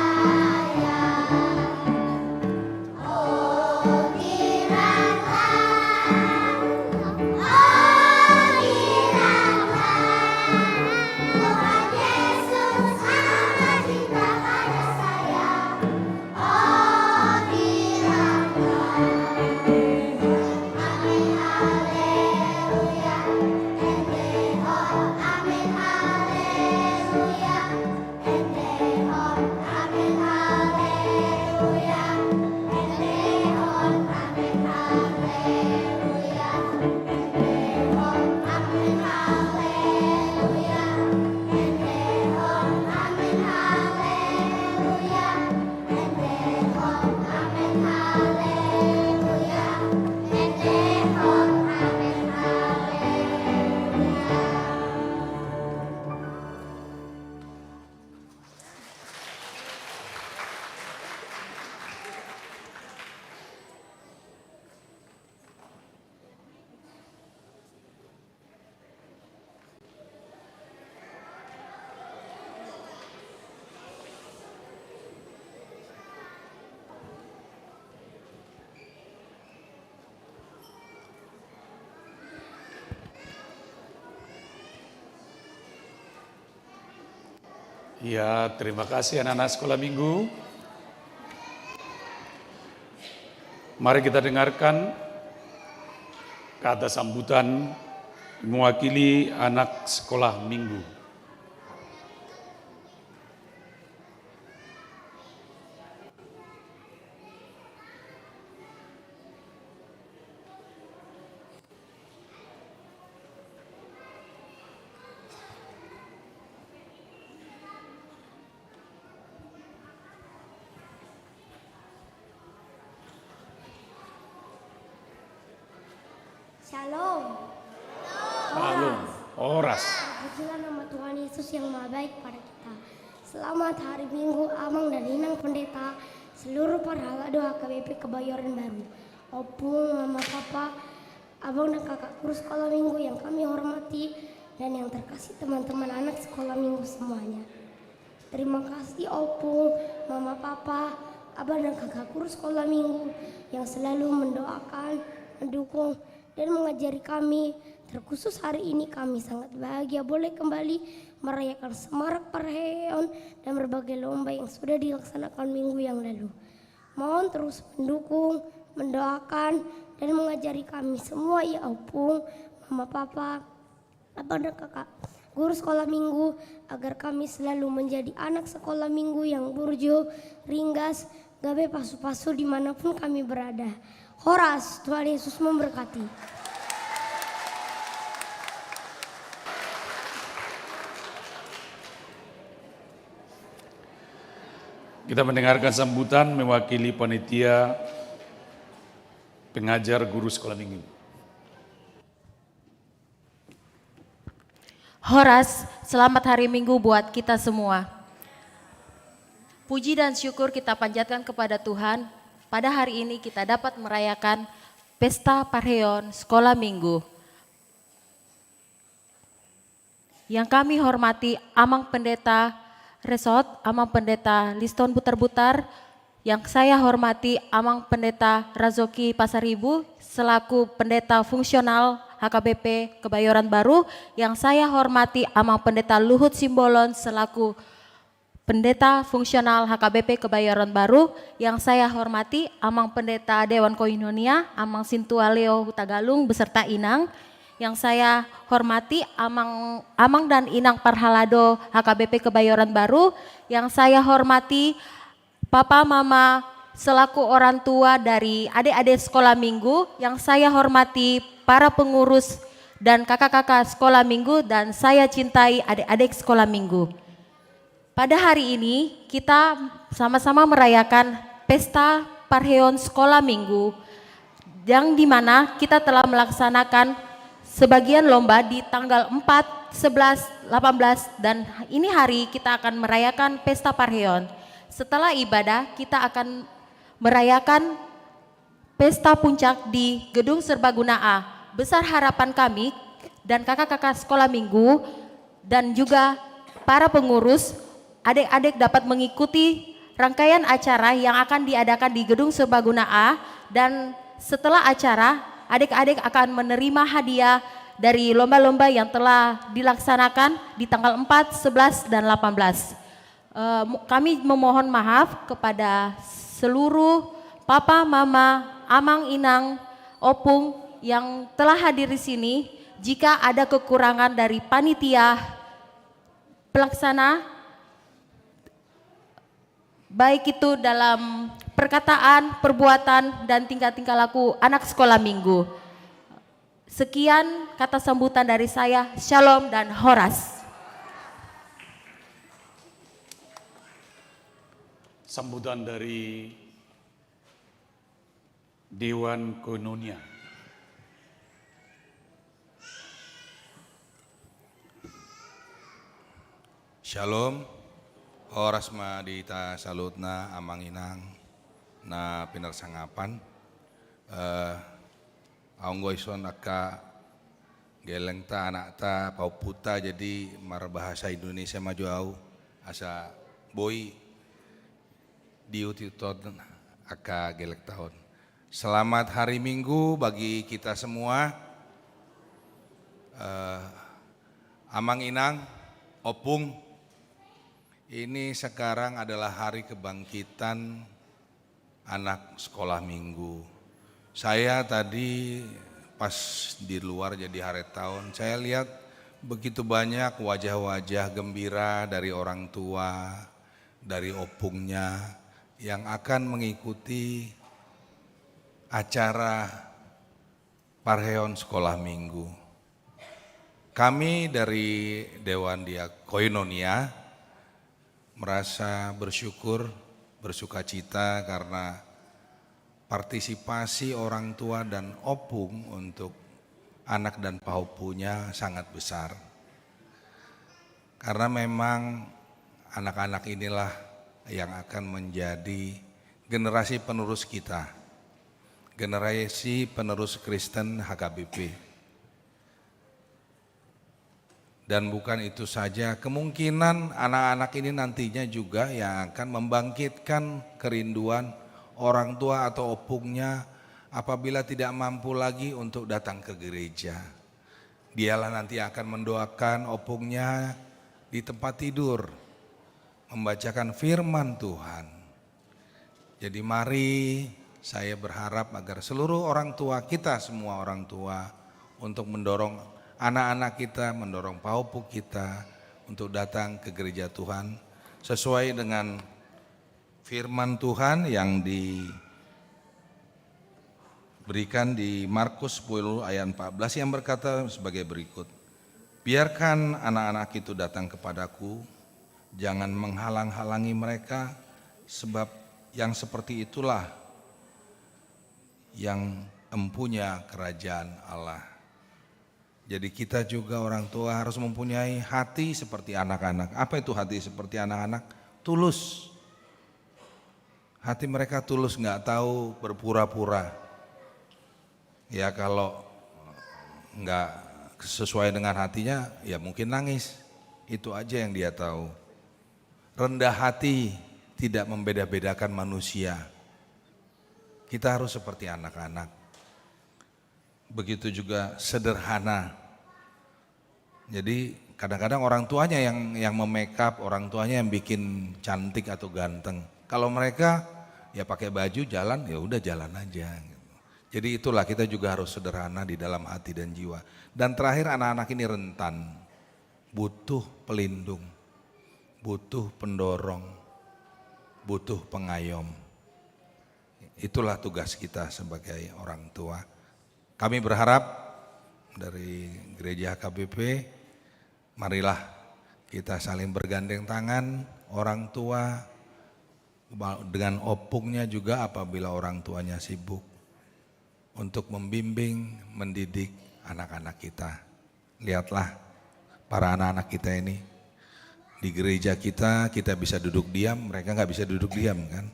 ya. Oh, bilanglah, oh, bilanglah, Tuhan Yesus amat cinta pada saya. Ya, terima kasih anak-anak sekolah minggu. Mari kita dengarkan kata sambutan mewakili anak sekolah minggu. Shalom. Shalom. Horas. Pujilah nama Tuhan Yesus yang Maha Baik pada kita. Selamat hari Minggu, Amang dan Inang Pendeta, seluruh parhalado H K B P Kebayoran Baru, Opung, Mama, Papa, Abang dan Kakak Guru Sekolah Minggu yang kami hormati, dan yang terkasih teman-teman anak Sekolah Minggu semuanya. Terima kasih Opung, Mama, Papa, Abang dan Kakak Guru Sekolah Minggu yang selalu mendoakan, mendukung, dan mengajari kami. Terkhusus hari ini kami sangat bahagia boleh kembali merayakan semarak parheon dan berbagai lomba yang sudah dilaksanakan minggu yang lalu. Mohon terus mendukung, mendoakan, dan mengajari kami semua ya Opung, Mama, Papa, Abang dan Kakak Guru Sekolah Minggu, agar kami selalu menjadi anak Sekolah Minggu yang burju, ringgas, gabe pasu-pasu di mana pun kami berada. Horas, Tuhan Yesus memberkati. Kita mendengarkan sambutan mewakili panitia pengajar guru sekolah minggu. Horas, selamat hari Minggu buat kita semua. Puji dan syukur kita panjatkan kepada Tuhan, pada hari ini kita dapat merayakan pesta parheon sekolah minggu. Yang kami hormati Amang Pendeta Resort, Amang Pendeta Liston Butar-Butar, yang saya hormati Amang Pendeta Razoki Pasaribu selaku Pendeta Fungsional H K B P Kebayoran Baru, yang saya hormati Amang Pendeta Luhut Simbolon selaku Pendeta Fungsional H K B P Kebayoran Baru, yang saya hormati Amang Pendeta Dewan Koinonia, Amang Sintua Leo Hutagalung beserta Inang, yang saya hormati Amang, Amang dan Inang Parhalado H K B P Kebayoran Baru, yang saya hormati Papa Mama selaku orang tua dari adik-adik sekolah minggu, yang saya hormati para pengurus dan kakak-kakak sekolah minggu, dan saya cintai adik-adik sekolah minggu. Pada hari ini kita sama-sama merayakan pesta parheon sekolah minggu, yang dimana kita telah melaksanakan sebagian lomba di tanggal empat, sebelas, delapan belas, dan ini hari kita akan merayakan pesta parheon. Setelah ibadah, kita akan merayakan pesta puncak di Gedung Serbaguna A. Besar harapan kami dan kakak-kakak sekolah minggu dan juga para pengurus, adik-adik dapat mengikuti rangkaian acara yang akan diadakan di Gedung Serbaguna A, dan setelah acara, adik-adik akan menerima hadiah dari lomba-lomba yang telah dilaksanakan di tanggal empat, sebelas, dan delapan belas. Eh, mo-, kami memohon maaf kepada seluruh papa, mama, amang, inang, opung yang telah hadir di sini. Jika ada kekurangan dari panitia pelaksana, baik itu dalam perkataan, perbuatan, dan tingkah-tingkah laku anak sekolah minggu. Sekian kata sambutan dari saya. Shalom dan horas. Sambutan dari Dewan Koinonia. Shalom. Horas ma di hita saluhutna, amang inang na pinarsangapan. Eh, anggo ison angka gelengta, anakta, pahomputa, jadi marbahasa Indonesia ma jo au asa boi diihut-ihuthon angka gelengta on. Selamat hari Minggu bagi kita semua. Eh, amang inang, opung, ini sekarang adalah hari kebangkitan anak sekolah minggu. Saya tadi pas di luar jadi haretaon, saya lihat begitu banyak wajah-wajah gembira dari orang tua, dari opungnya yang akan mengikuti acara parheon sekolah minggu. Kami dari Dewan Diak-, Koinonia merasa bersyukur, bersukacita karena partisipasi orang tua dan opung untuk anak dan pahompunya sangat besar. Karena memang anak-anak inilah yang akan menjadi generasi penerus kita, generasi penerus Kristen H K B P. Dan bukan itu saja, kemungkinan anak-anak ini nantinya juga yang akan membangkitkan kerinduan orang tua atau opungnya apabila tidak mampu lagi untuk datang ke gereja. Dialah nanti akan mendoakan opungnya di tempat tidur, membacakan firman Tuhan. Jadi mari, saya berharap agar seluruh orang tua, kita semua orang tua, untuk mendorong anak-anak kita, mendorong pahompu kita untuk datang ke gereja Tuhan sesuai dengan firman Tuhan yang diberikan di Markus sepuluh ayat empat belas yang berkata sebagai berikut, "Biarkan anak-anak itu datang kepadaku, jangan menghalang-halangi mereka, sebab yang seperti itulah yang empunya kerajaan Allah." Jadi kita juga orang tua harus mempunyai hati seperti anak-anak. Apa itu hati seperti anak-anak? Tulus. Hati mereka tulus, nggak tahu berpura-pura. Ya, kalau nggak sesuai dengan hatinya, ya mungkin nangis. Itu aja yang dia tahu. Rendah hati, tidak membeda-bedakan manusia. Kita harus seperti anak-anak. Begitu juga sederhana. Jadi kadang-kadang orang tuanya yang, yang memakeup, orang tuanya yang bikin cantik atau ganteng. Kalau mereka ya pakai baju, jalan, ya udah, jalan aja gitu. Jadi itulah, kita juga harus sederhana di dalam hati dan jiwa. Dan terakhir, anak-anak ini rentan, butuh pelindung, butuh pendorong, butuh pengayom. Itulah tugas kita sebagai orang tua. Kami berharap dari Gereja H K B P, marilah kita saling bergandeng tangan, orang tua, ba-, dengan opungnya juga apabila orang tuanya sibuk, untuk membimbing, mendidik anak-anak kita. Lihatlah para anak-anak kita ini. Di gereja kita, kita bisa duduk diam, mereka nggak bisa duduk diam, kan?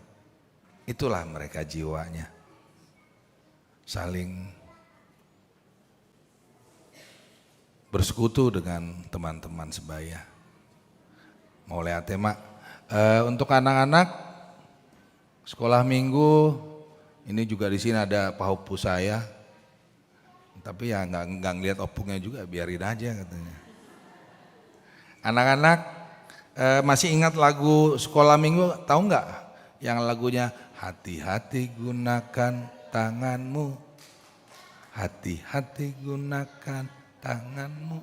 Itulah mereka jiwanya. Saling bersekutu dengan teman-teman sebaya. Mauliate, Mak. Eh, untuk anak-anak sekolah minggu, ini juga di sini ada pahompu saya. Tapi ya nggak, nggak ngeliat opungnya juga, biarin aja katanya. Anak-anak, eh, masih ingat lagu sekolah minggu, tahu nggak? Yang lagunya "Hati-hati gunakan tanganmu, hati-hati gunakan tanganmu,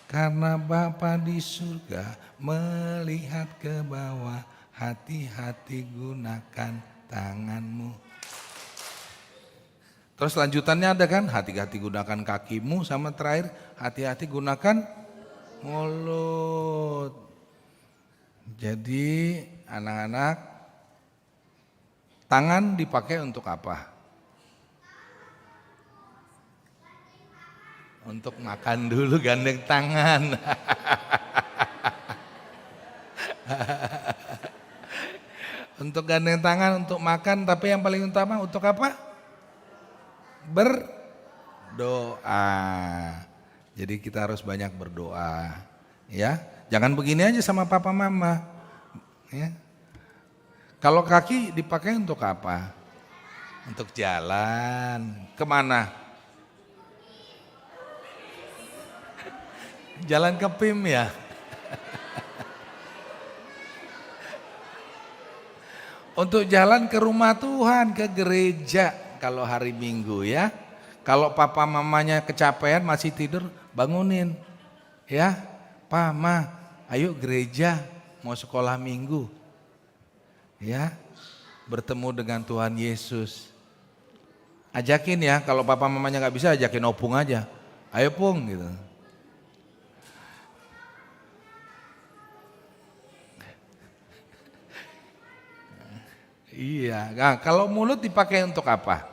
karena Bapa di surga melihat ke bawah, hati-hati gunakan tanganmu." Terus lanjutannya ada kan, "Hati-hati gunakan kakimu," sama terakhir, "Hati-hati gunakan mulut." Jadi anak-anak, tangan dipakai untuk apa? Untuk makan dulu, gandeng tangan. Untuk gandeng tangan, untuk makan, tapi yang paling utama untuk apa? Berdoa. Jadi kita harus banyak berdoa, ya. Jangan begini aja sama papa mama, ya. Kalau kaki dipakai untuk apa? Untuk jalan. Kemana? Jalan ke pim, ya. Untuk jalan ke rumah Tuhan, ke gereja kalau hari Minggu, ya. Kalau papa mamanya kecapean, masih tidur, bangunin. Ya, "Pa, Ma, ayo gereja, mau sekolah Minggu." Ya, bertemu dengan Tuhan Yesus. Ajakin ya, kalau papa mamanya nggak bisa, ajakin opung aja. "Ayo, Pung," gitu. Iya, nah, kalau mulut dipakai untuk apa?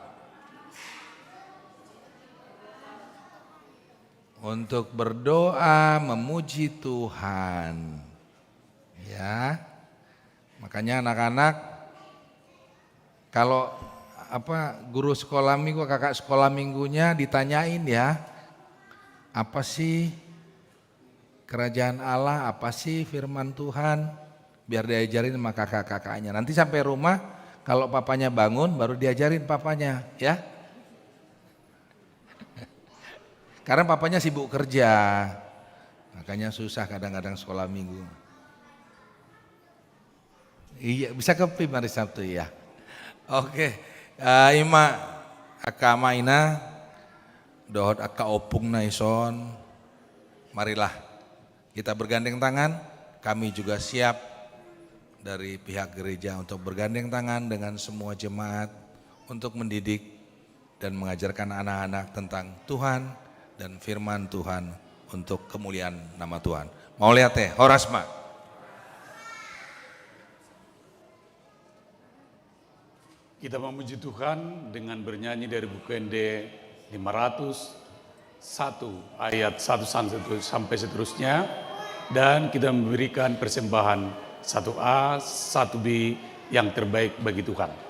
untuk berdoa memuji Tuhan. Ya. Makanya anak-anak, kalau apa guru sekolah minggu, kakak sekolah minggunya ditanyain ya, apa sih kerajaan Allah, apa sih firman Tuhan, biar diajarin sama kakak-kakaknya. Nanti sampai rumah, kalau papanya bangun, baru diajarin papanya, ya. Karena papanya sibuk kerja, makanya susah kadang-kadang sekolah minggu. Iya, bisa kepi mari Sabtu ya. Oke, eh, ima angka ama ina dohot angka ompung na ison, marilah kita bergandeng tangan. Kami juga siap dari pihak gereja untuk bergandeng tangan dengan semua jemaat untuk mendidik dan mengajarkan anak-anak tentang Tuhan dan firman Tuhan untuk kemuliaan nama Tuhan. Mauliate, horas ma. Kita memuji Tuhan dengan bernyanyi dari buku Ende lima ratus satu ayat satu sampai seterusnya, dan kita memberikan persembahan satu A, satu B yang terbaik bagi Tuhan.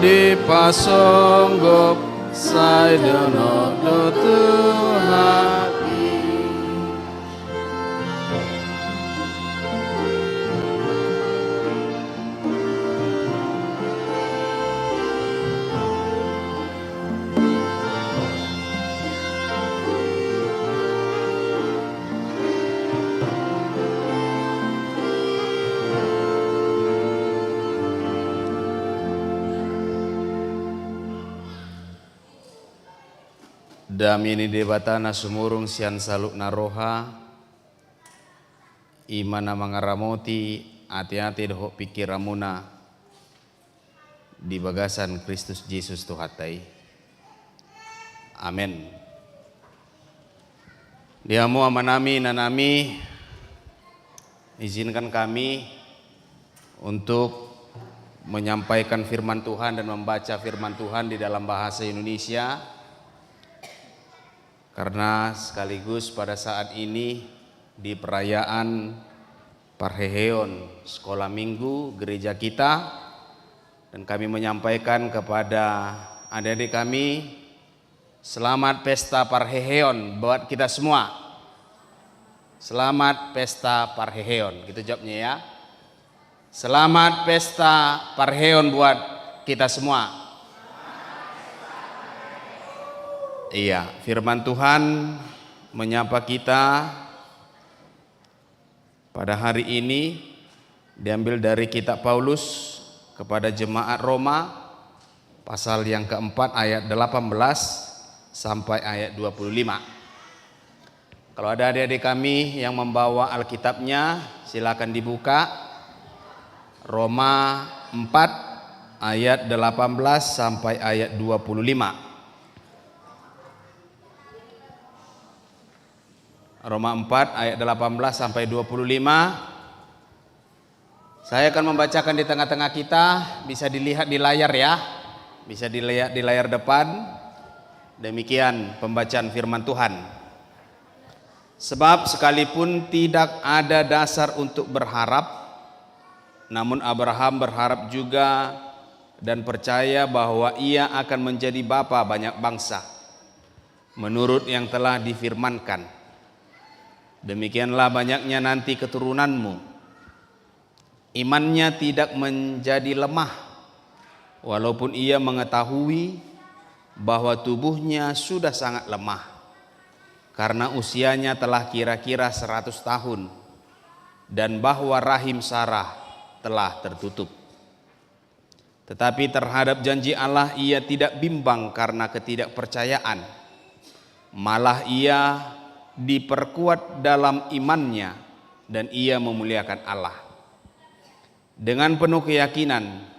Dipasonggop sai dohot do Tuhan i. Dame ni Debata na sumurung sian saluhutna roha, i ma na mangaramoti ateate dohot pingkiranmuna di bagasan Kristus Jesus Tuhanta i. Amen. Di hamu amanami, inanami, izinkan kami untuk menyampaikan firman Tuhan dan membaca firman Tuhan di dalam bahasa Indonesia. Karena sekaligus pada saat ini di perayaan parheheon Sekolah Minggu gereja kita, dan kami menyampaikan kepada adik-adik kami, selamat pesta parheheon buat kita semua. Selamat pesta parheheon, gitu jawabnya ya. Selamat pesta parheheon buat kita semua. Iya, firman Tuhan menyapa kita pada hari ini diambil dari kitab Paulus kepada jemaat Roma, pasal yang keempat ayat delapan belas sampai ayat dua puluh lima. Kalau ada adik-adik kami yang membawa Alkitabnya, silakan dibuka. Roma empat ayat delapan belas sampai ayat dua puluh lima. Roma empat ayat delapan belas sampai dua puluh lima. Saya akan membacakan di tengah-tengah kita, bisa dilihat di layar ya. Bisa dilihat di layar depan. Demikian pembacaan firman Tuhan. Sebab sekalipun tidak ada dasar untuk berharap, namun Abraham berharap juga dan percaya bahwa ia akan menjadi bapa banyak bangsa, menurut yang telah difirmankan. Demikianlah banyaknya nanti keturunanmu. Imannya tidak menjadi lemah, walaupun ia mengetahui bahwa tubuhnya sudah sangat lemah, karena usianya telah kira-kira seratus tahun, dan bahwa rahim Sarah telah tertutup. Tetapi terhadap janji Allah ia tidak bimbang karena ketidakpercayaan. Malah ia diperkuat dalam imannya dan ia memuliakan Allah. Dengan penuh keyakinan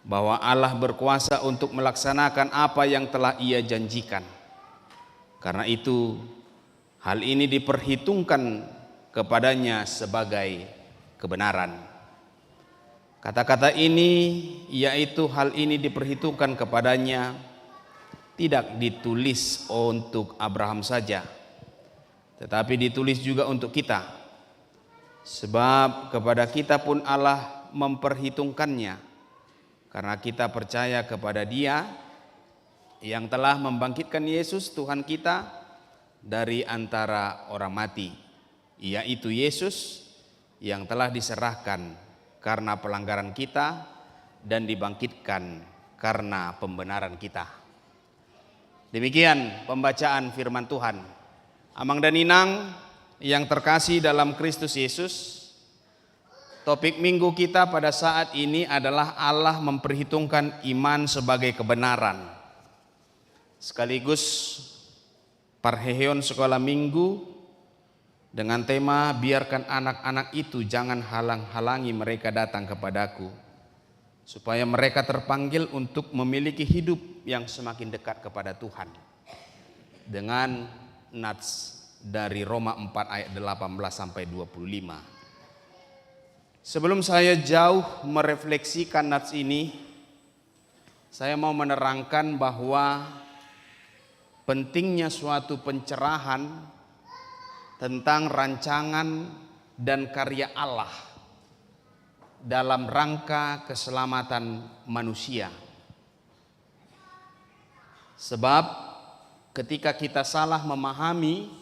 bahwa Allah berkuasa untuk melaksanakan apa yang telah ia janjikan. Karena itu, hal ini diperhitungkan kepadanya sebagai kebenaran. Kata-kata ini, yaitu hal ini diperhitungkan kepadanya, tidak ditulis untuk Abraham saja, tetapi ditulis juga untuk kita. Sebab kepada kita pun Allah memperhitungkannya, karena kita percaya kepada Dia yang telah membangkitkan Yesus Tuhan kita dari antara orang mati, yaitu Yesus yang telah diserahkan karena pelanggaran kita dan dibangkitkan karena pembenaran kita. Demikian pembacaan firman Tuhan. Amang dan Inang yang terkasih dalam Kristus Yesus, topik minggu kita pada saat ini adalah Allah memperhitungkan iman sebagai kebenaran. Sekaligus parheheon sekolah minggu dengan tema, "Biarkan anak-anak itu, jangan halang-halangi mereka datang kepadaku," supaya mereka terpanggil untuk memiliki hidup yang semakin dekat kepada Tuhan. Dengan nats dari Roma empat ayat delapan belas sampai dua puluh lima. Sebelum saya jauh merefleksikan nats ini, saya mau menerangkan bahwa pentingnya suatu pencerahan tentang rancangan dan karya Allah dalam rangka keselamatan manusia. Sebab ketika kita salah memahami,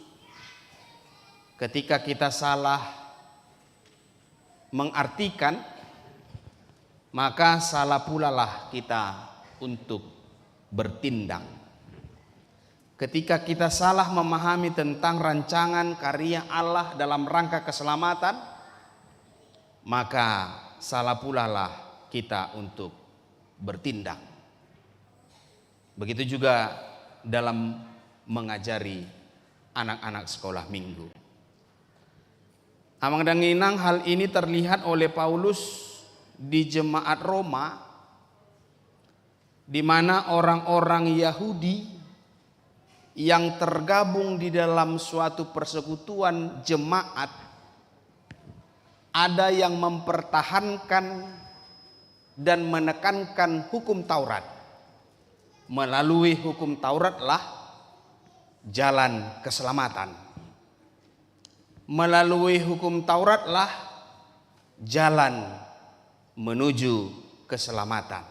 ketika kita salah mengartikan, maka salah pulalah kita untuk bertindak. Ketika kita salah memahami tentang rancangan karya Allah dalam rangka keselamatan, maka salah pulalah kita untuk bertindak. Begitu juga dalam mengajari anak-anak sekolah minggu. Amang dan inang, hal ini terlihat oleh Paulus di jemaat Roma, di mana orang-orang Yahudi yang tergabung di dalam suatu persekutuan jemaat, ada yang mempertahankan dan menekankan hukum Taurat. Melalui hukum Tauratlah jalan keselamatan. Melalui hukum Tauratlah jalan menuju keselamatan.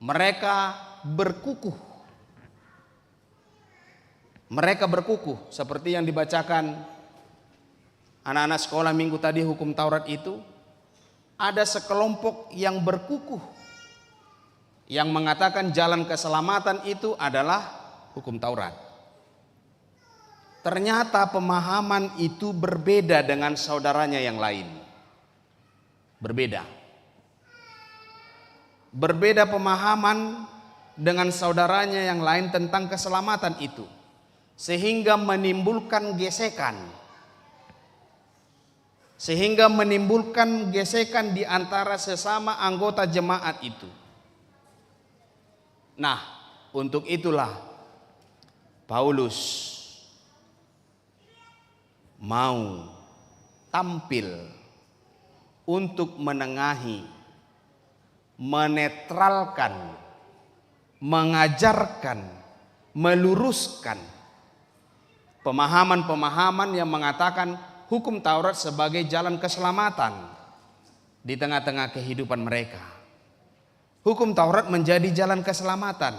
Mereka berkukuh. Mereka berkukuh, seperti yang dibacakan anak-anak sekolah minggu tadi, hukum Taurat itu. Ada sekelompok yang berkukuh, yang mengatakan jalan keselamatan itu adalah hukum Taurat. Ternyata pemahaman itu berbeda dengan saudaranya yang lain. Berbeda. Berbeda pemahaman dengan saudaranya yang lain tentang keselamatan itu, sehingga menimbulkan gesekan. Sehingga menimbulkan gesekan di antara sesama anggota jemaat itu. Nah, untuk itulah Paulus mau tampil untuk menengahi, menetralkan, mengajarkan, meluruskan pemahaman-pemahaman yang mengatakan hukum Taurat sebagai jalan keselamatan di tengah-tengah kehidupan mereka. Hukum Taurat menjadi jalan keselamatan.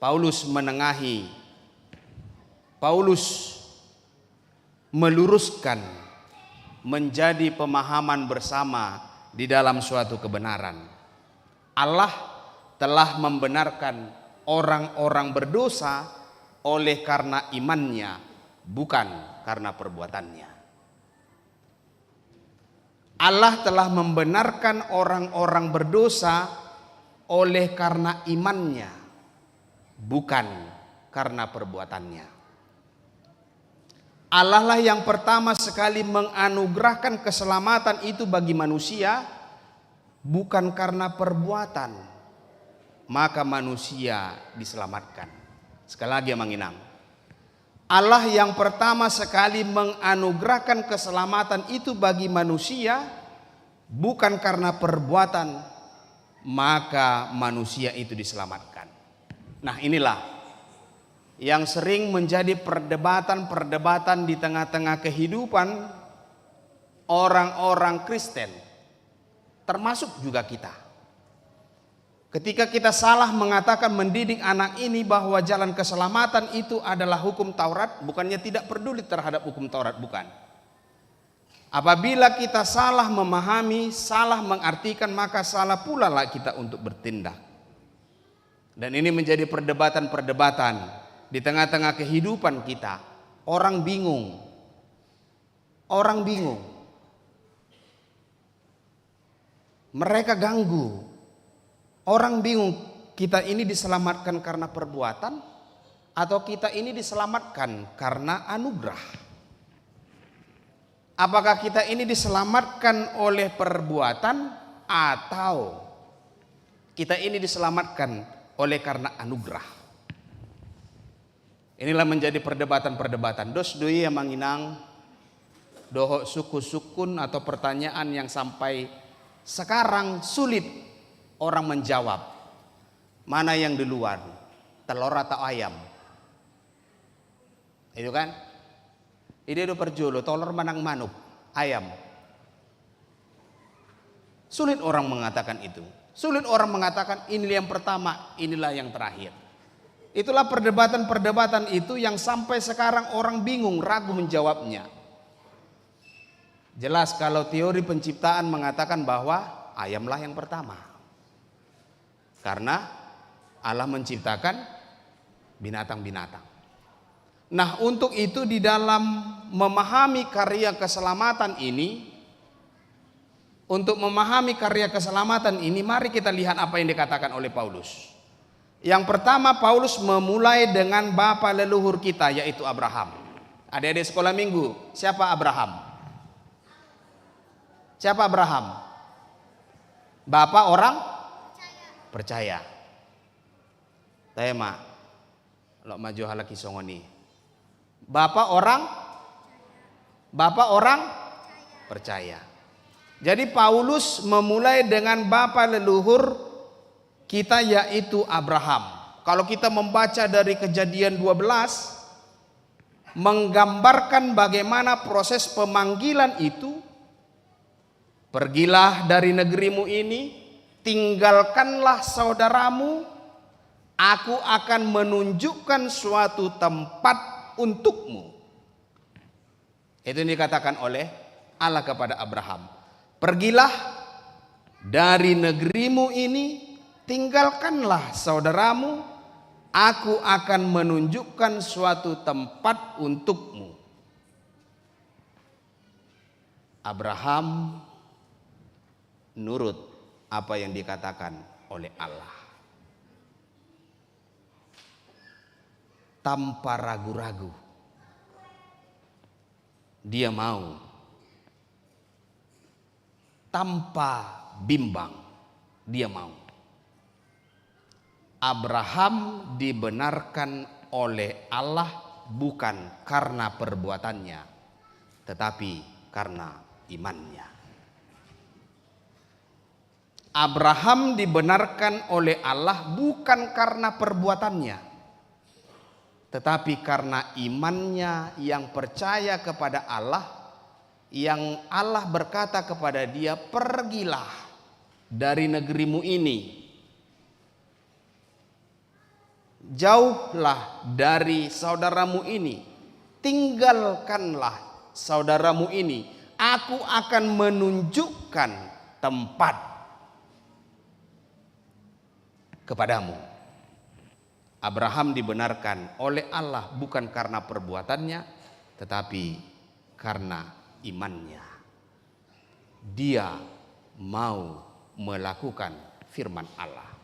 Paulus menengahi, Paulus meluruskan, menjadi pemahaman bersama di dalam suatu kebenaran. Allah telah membenarkan orang-orang berdosa oleh karena imannya, bukan karena perbuatannya. Allah telah membenarkan orang-orang berdosa oleh karena imannya, bukan karena perbuatannya. Allah lah yang pertama sekali menganugerahkan keselamatan itu bagi manusia, bukan karena perbuatan, maka manusia diselamatkan. Sekali lagi, Amang Inang. Allah yang pertama sekali menganugerahkan keselamatan itu bagi manusia, bukan karena perbuatan, maka manusia itu diselamatkan. Nah, inilah yang sering menjadi perdebatan-perdebatan di tengah-tengah kehidupan orang-orang Kristen, termasuk juga kita. Ketika kita salah mengatakan, mendidik anak ini bahwa jalan keselamatan itu adalah hukum Taurat, bukannya tidak peduli terhadap hukum Taurat, bukan. Apabila kita salah memahami, salah mengartikan, maka salah pula lah kita untuk bertindak. Dan ini menjadi perdebatan-perdebatan di tengah-tengah kehidupan kita. Orang bingung. Orang bingung. Mereka ganggu. Orang bingung, kita ini diselamatkan karena perbuatan atau kita ini diselamatkan karena anugerah? Apakah kita ini diselamatkan oleh perbuatan atau kita ini diselamatkan oleh karena anugerah? Inilah menjadi perdebatan-perdebatan. Dos do i, Amang Inang, dohot sungkun-sungkun atau pertanyaan yang sampai sekarang sulit orang menjawab. Mana yang duluan, telor atau ayam? Itu kan? Ide do parjolo, telor manang manuk, ayam. Sulit orang mengatakan itu. Sulit orang mengatakan inilah yang pertama, inilah yang terakhir. Itulah perdebatan-perdebatan itu yang sampai sekarang orang bingung, ragu menjawabnya. Jelas, kalau teori penciptaan mengatakan bahwa ayamlah yang pertama. Karena Allah menciptakan binatang-binatang. Nah, untuk itu, di dalam memahami karya keselamatan ini, untuk memahami karya keselamatan ini, mari kita lihat apa yang dikatakan oleh Paulus. Yang pertama, Paulus memulai dengan bapa leluhur kita, yaitu Abraham. Adik-adik sekolah minggu, siapa Abraham? Siapa Abraham? Bapa orang percaya. Tahe ma, laho ma jo halak i songon i. Bapa orang, bapa orang percaya. Jadi, Paulus memulai dengan bapa leluhur kita, yaitu Abraham. Kalau kita membaca dari Kejadian dua belas, menggambarkan bagaimana proses pemanggilan itu, "Pergilah dari negerimu ini, tinggalkanlah saudaramu, aku akan menunjukkan suatu tempat untukmu." Itu yang dikatakan oleh Allah kepada Abraham. "Pergilah dari negerimu ini, tinggalkanlah saudaramu, aku akan menunjukkan suatu tempat untukmu." Abraham nurut apa yang dikatakan oleh Allah. Tanpa ragu-ragu, dia mau. Tanpa bimbang, dia mau. Abraham dibenarkan oleh Allah bukan karena perbuatannya, tetapi karena imannya. Abraham dibenarkan oleh Allah bukan karena perbuatannya, tetapi karena imannya yang percaya kepada Allah, yang Allah berkata kepada dia, "Pergilah dari negerimu ini, jauhlah dari saudaramu ini, tinggalkanlah saudaramu ini, aku akan menunjukkan tempat kepadamu." Abraham dibenarkan oleh Allah bukan karena perbuatannya, tetapi karena imannya. Dia mau melakukan firman Allah.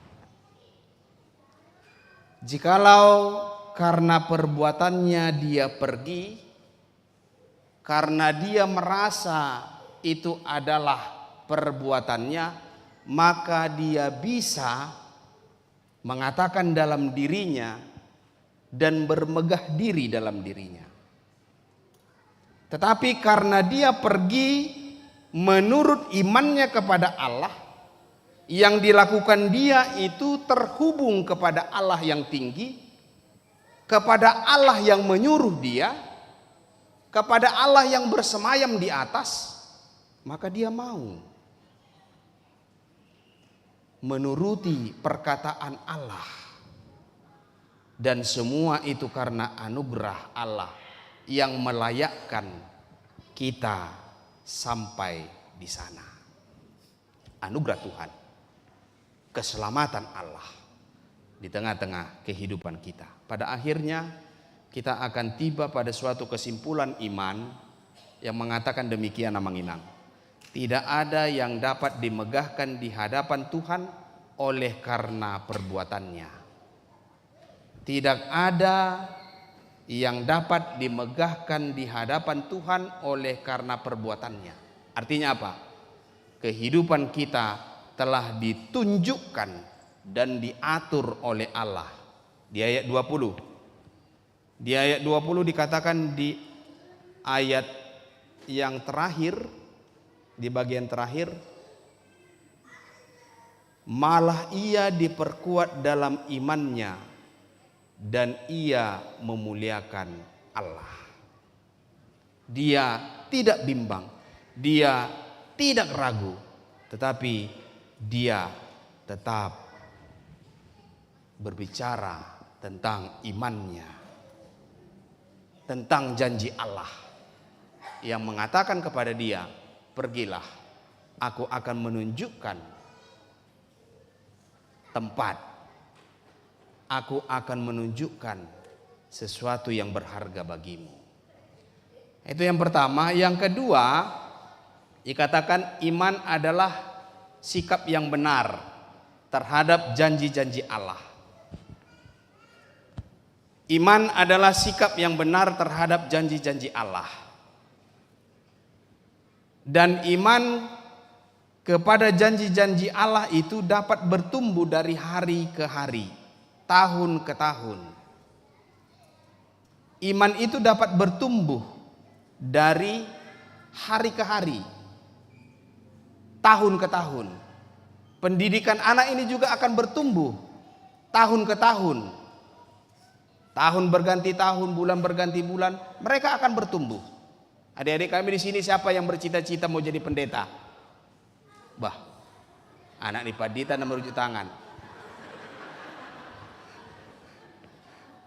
Jikalau karena perbuatannya dia pergi, karena dia merasa itu adalah perbuatannya, maka dia bisa mengatakan dalam dirinya dan bermegah diri dalam dirinya. Tetapi karena dia pergi menurut imannya kepada Allah, yang dilakukan dia itu terhubung kepada Allah yang tinggi, kepada Allah yang menyuruh dia, kepada Allah yang bersemayam di atas, maka dia mau menuruti perkataan Allah. Dan semua itu karena anugerah Allah yang melayakkan kita sampai di sana. Anugerah Tuhan, keselamatan Allah di tengah-tengah kehidupan kita. Pada akhirnya, kita akan tiba pada suatu kesimpulan iman yang mengatakan demikian, Amang Inang. Tidak ada yang dapat dimegahkan di hadapan Tuhan oleh karena perbuatannya. Tidak ada yang dapat dimegahkan di hadapan Tuhan oleh karena perbuatannya. Artinya apa? Kehidupan kita telah ditunjukkan dan diatur oleh Allah. Di ayat dua puluh. Di ayat dua puluh dikatakan, di ayat yang terakhir, di bagian terakhir, malah ia diperkuat dalam imannya dan ia memuliakan Allah. Dia tidak bimbang, dia tidak ragu, tetapi dia tetap berbicara tentang imannya, tentang janji Allah yang mengatakan kepada dia, "Pergilah, aku akan menunjukkan tempat, aku akan menunjukkan sesuatu yang berharga bagimu." Itu yang pertama. Yang kedua, dikatakan iman adalah sikap yang benar terhadap janji-janji Allah. Iman adalah sikap yang benar terhadap janji-janji Allah. Dan iman kepada janji-janji Allah itu dapat bertumbuh dari hari ke hari, tahun ke tahun. Iman itu dapat bertumbuh dari hari ke hari, tahun ke tahun. Pendidikan anak ini juga akan bertumbuh tahun ke tahun. Tahun berganti tahun, bulan berganti bulan, mereka akan bertumbuh. Adik-adik kami di sini, siapa yang bercita-cita mau jadi pendeta? Bah, anak ni pandita na marujuk tangan.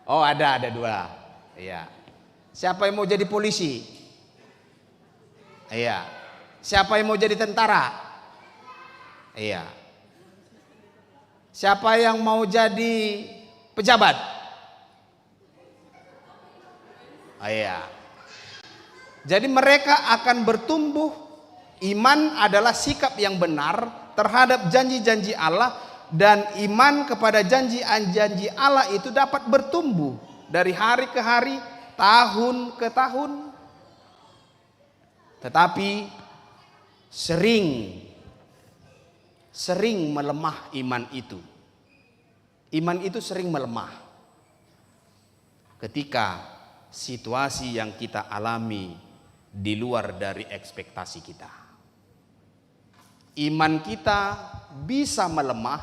Oh, ada, ada dua. Iya. Siapa yang mau jadi polisi? Iya. Siapa yang mau jadi tentara? Iya. Siapa yang mau jadi pejabat? Ah, iya. Jadi mereka akan bertumbuh. Iman adalah sikap yang benar terhadap janji-janji Allah, dan iman kepada janji-janji Allah itu dapat bertumbuh dari hari ke hari, tahun ke tahun. Tetapi sering, sering melemah iman itu. Iman itu sering melemah ketika situasi yang kita alami di luar dari ekspektasi kita. Iman kita bisa melemah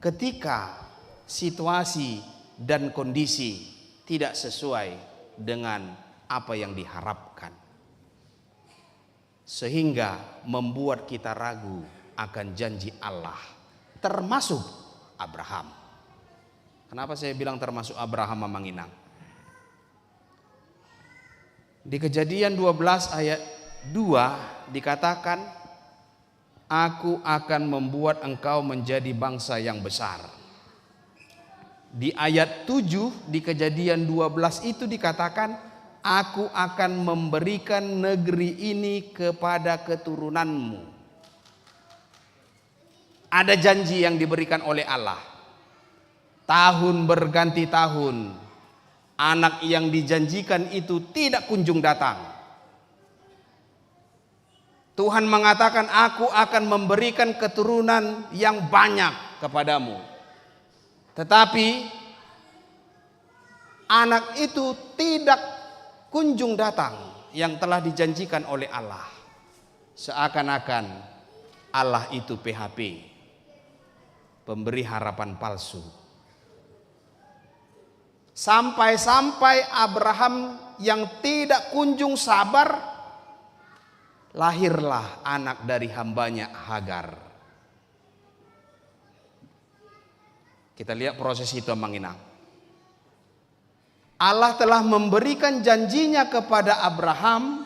ketika situasi dan kondisi tidak sesuai dengan apa yang diharapkan, sehingga membuat kita ragu akan janji Allah, termasuk Abraham. Kenapa saya bilang termasuk Abraham, Amang Inang? Di Kejadian dua belas ayat dua dikatakan, "Aku akan membuat engkau menjadi bangsa yang besar." Di ayat tujuh di Kejadian dua belas itu dikatakan, "Aku akan memberikan negeri ini kepada keturunanmu." Ada janji yang diberikan oleh Allah. Tahun berganti tahun, anak yang dijanjikan itu tidak kunjung datang. Tuhan mengatakan, "Aku akan memberikan keturunan yang banyak kepadamu." Tetapi anak itu tidak kunjung datang yang telah dijanjikan oleh Allah. Seakan-akan Allah itu P H P, pemberi harapan palsu. Sampai-sampai Abraham yang tidak kunjung sabar, lahirlah anak dari hambanya, Hagar. Kita lihat proses itu, Amang Inang. Allah telah memberikan janjinya kepada Abraham,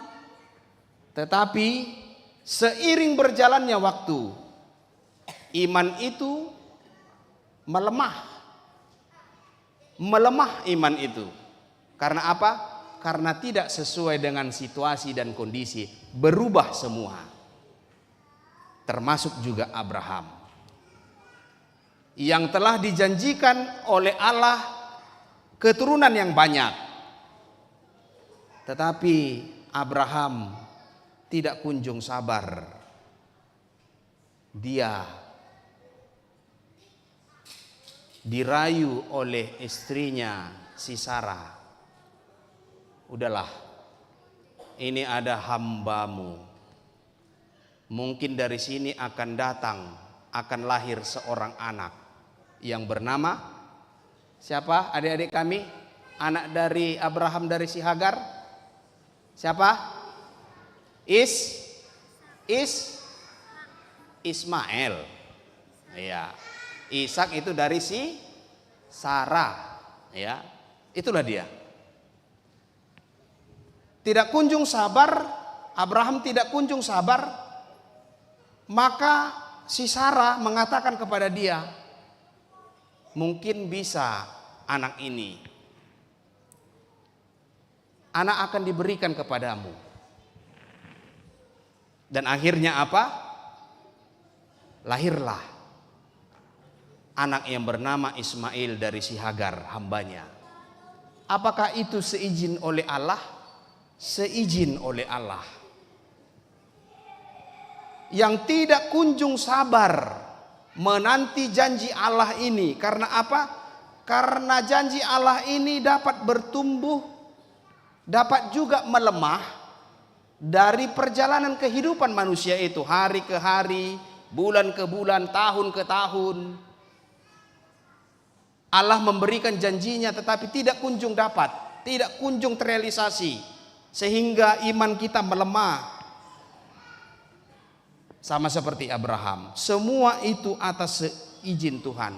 tetapi seiring berjalannya waktu, iman itu melemah. Melemah iman itu. Karena apa? Karena tidak sesuai dengan situasi dan kondisi, berubah semua. Termasuk juga Abraham yang telah dijanjikan oleh Allah keturunan yang banyak. Tetapi Abraham tidak kunjung sabar. Dia dirayu oleh istrinya, si Sara. "Udahlah, ini ada hambamu. Mungkin dari sini akan datang, akan lahir seorang anak yang bernama," siapa, adik-adik kami? Anak dari Abraham dari si Hagar? Siapa? Is, Is, Ismael. Iya. Ishak itu dari si Sara, ya, itulah dia. Tidak kunjung sabar, Abraham tidak kunjung sabar, maka si Sara mengatakan kepada dia, "Mungkin bisa anak ini, anak akan diberikan kepadamu." Dan akhirnya apa? Lahirlah anak yang bernama Ismail dari si Hagar, hambanya. Apakah itu seizin oleh Allah? Seizin oleh Allah. Yang tidak kunjung sabar menanti janji Allah ini. Karena apa? Karena janji Allah ini dapat bertumbuh, dapat juga melemah dari perjalanan kehidupan manusia itu, hari ke hari, bulan ke bulan, tahun ke tahun. Allah memberikan janjinya, tetapi tidak kunjung dapat, tidak kunjung terrealisasi, sehingga iman kita melemah. Sama seperti Abraham, semua itu atas seizin Tuhan.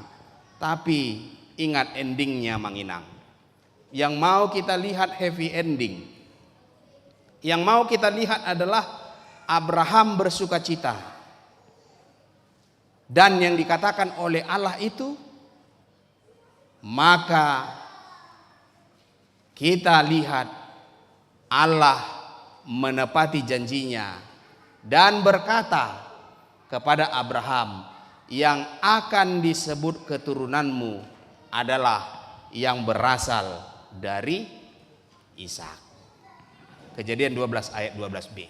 Tapi ingat endingnya, Amang Inang. Yang mau kita lihat happy ending. Yang mau kita lihat adalah Abraham bersukacita. Dan yang dikatakan oleh Allah itu, maka kita lihat Allah menepati janjinya dan berkata kepada Abraham, "Yang akan disebut keturunanmu adalah yang berasal dari Ishak." Kejadian dua belas ayat dua belas b.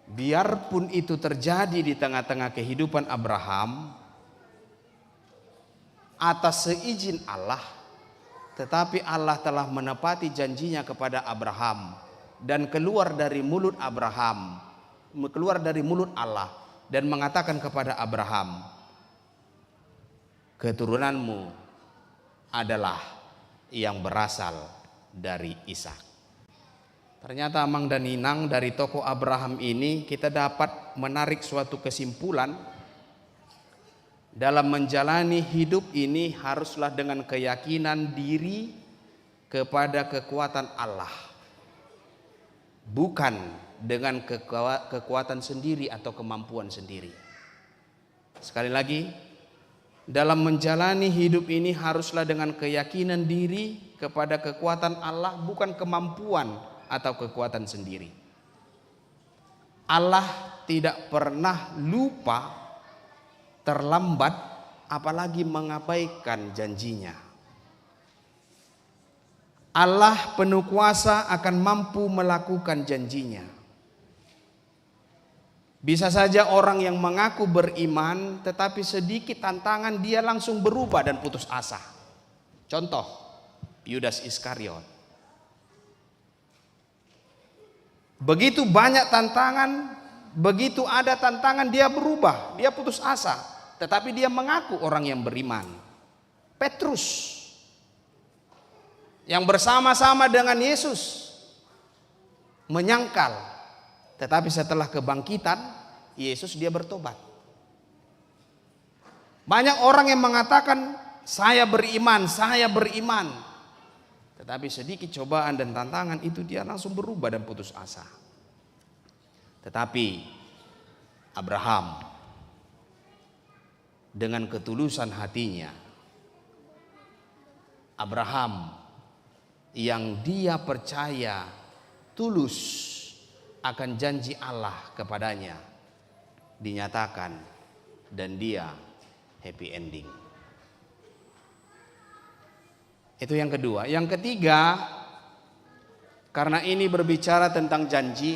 Biarpun itu terjadi di tengah-tengah kehidupan Abraham, atas seizin Allah, tetapi Allah telah menepati janjinya kepada Abraham, dan keluar dari mulut Abraham, keluar dari mulut Allah, dan mengatakan kepada Abraham, "Keturunanmu adalah yang berasal dari Ishak." Ternyata, Amang dan Inang, dari tokoh Abraham ini kita dapat menarik suatu kesimpulan, dalam menjalani hidup ini haruslah dengan keyakinan diri kepada kekuatan Allah, bukan dengan kekua-, kekuatan sendiri atau kemampuan sendiri. Sekali lagi, dalam menjalani hidup ini haruslah dengan keyakinan diri kepada kekuatan Allah, bukan kemampuan atau kekuatan sendiri. Allah tidak pernah lupa, terlambat, apalagi mengabaikan janjinya. Allah penuh kuasa akan mampu melakukan janjinya. Bisa saja orang yang mengaku beriman, tetapi sedikit tantangan dia langsung berubah dan putus asa. Contoh, Yudas Iskariot. Begitu banyak tantangan, begitu ada tantangan, dia berubah, dia putus asa. Tetapi dia mengaku orang yang beriman. Petrus, yang bersama-sama dengan Yesus, menyangkal. Tetapi setelah kebangkitan Yesus, dia bertobat. Banyak orang yang mengatakan, "Saya beriman, saya beriman." Tetapi sedikit cobaan dan tantangan itu, dia langsung berubah dan putus asa. Tetapi Abraham, dengan ketulusan hatinya, Abraham yang dia percaya tulus akan janji Allah kepadanya, dinyatakan, dan dia happy ending. Itu yang kedua. Yang ketiga, karena ini berbicara tentang janji,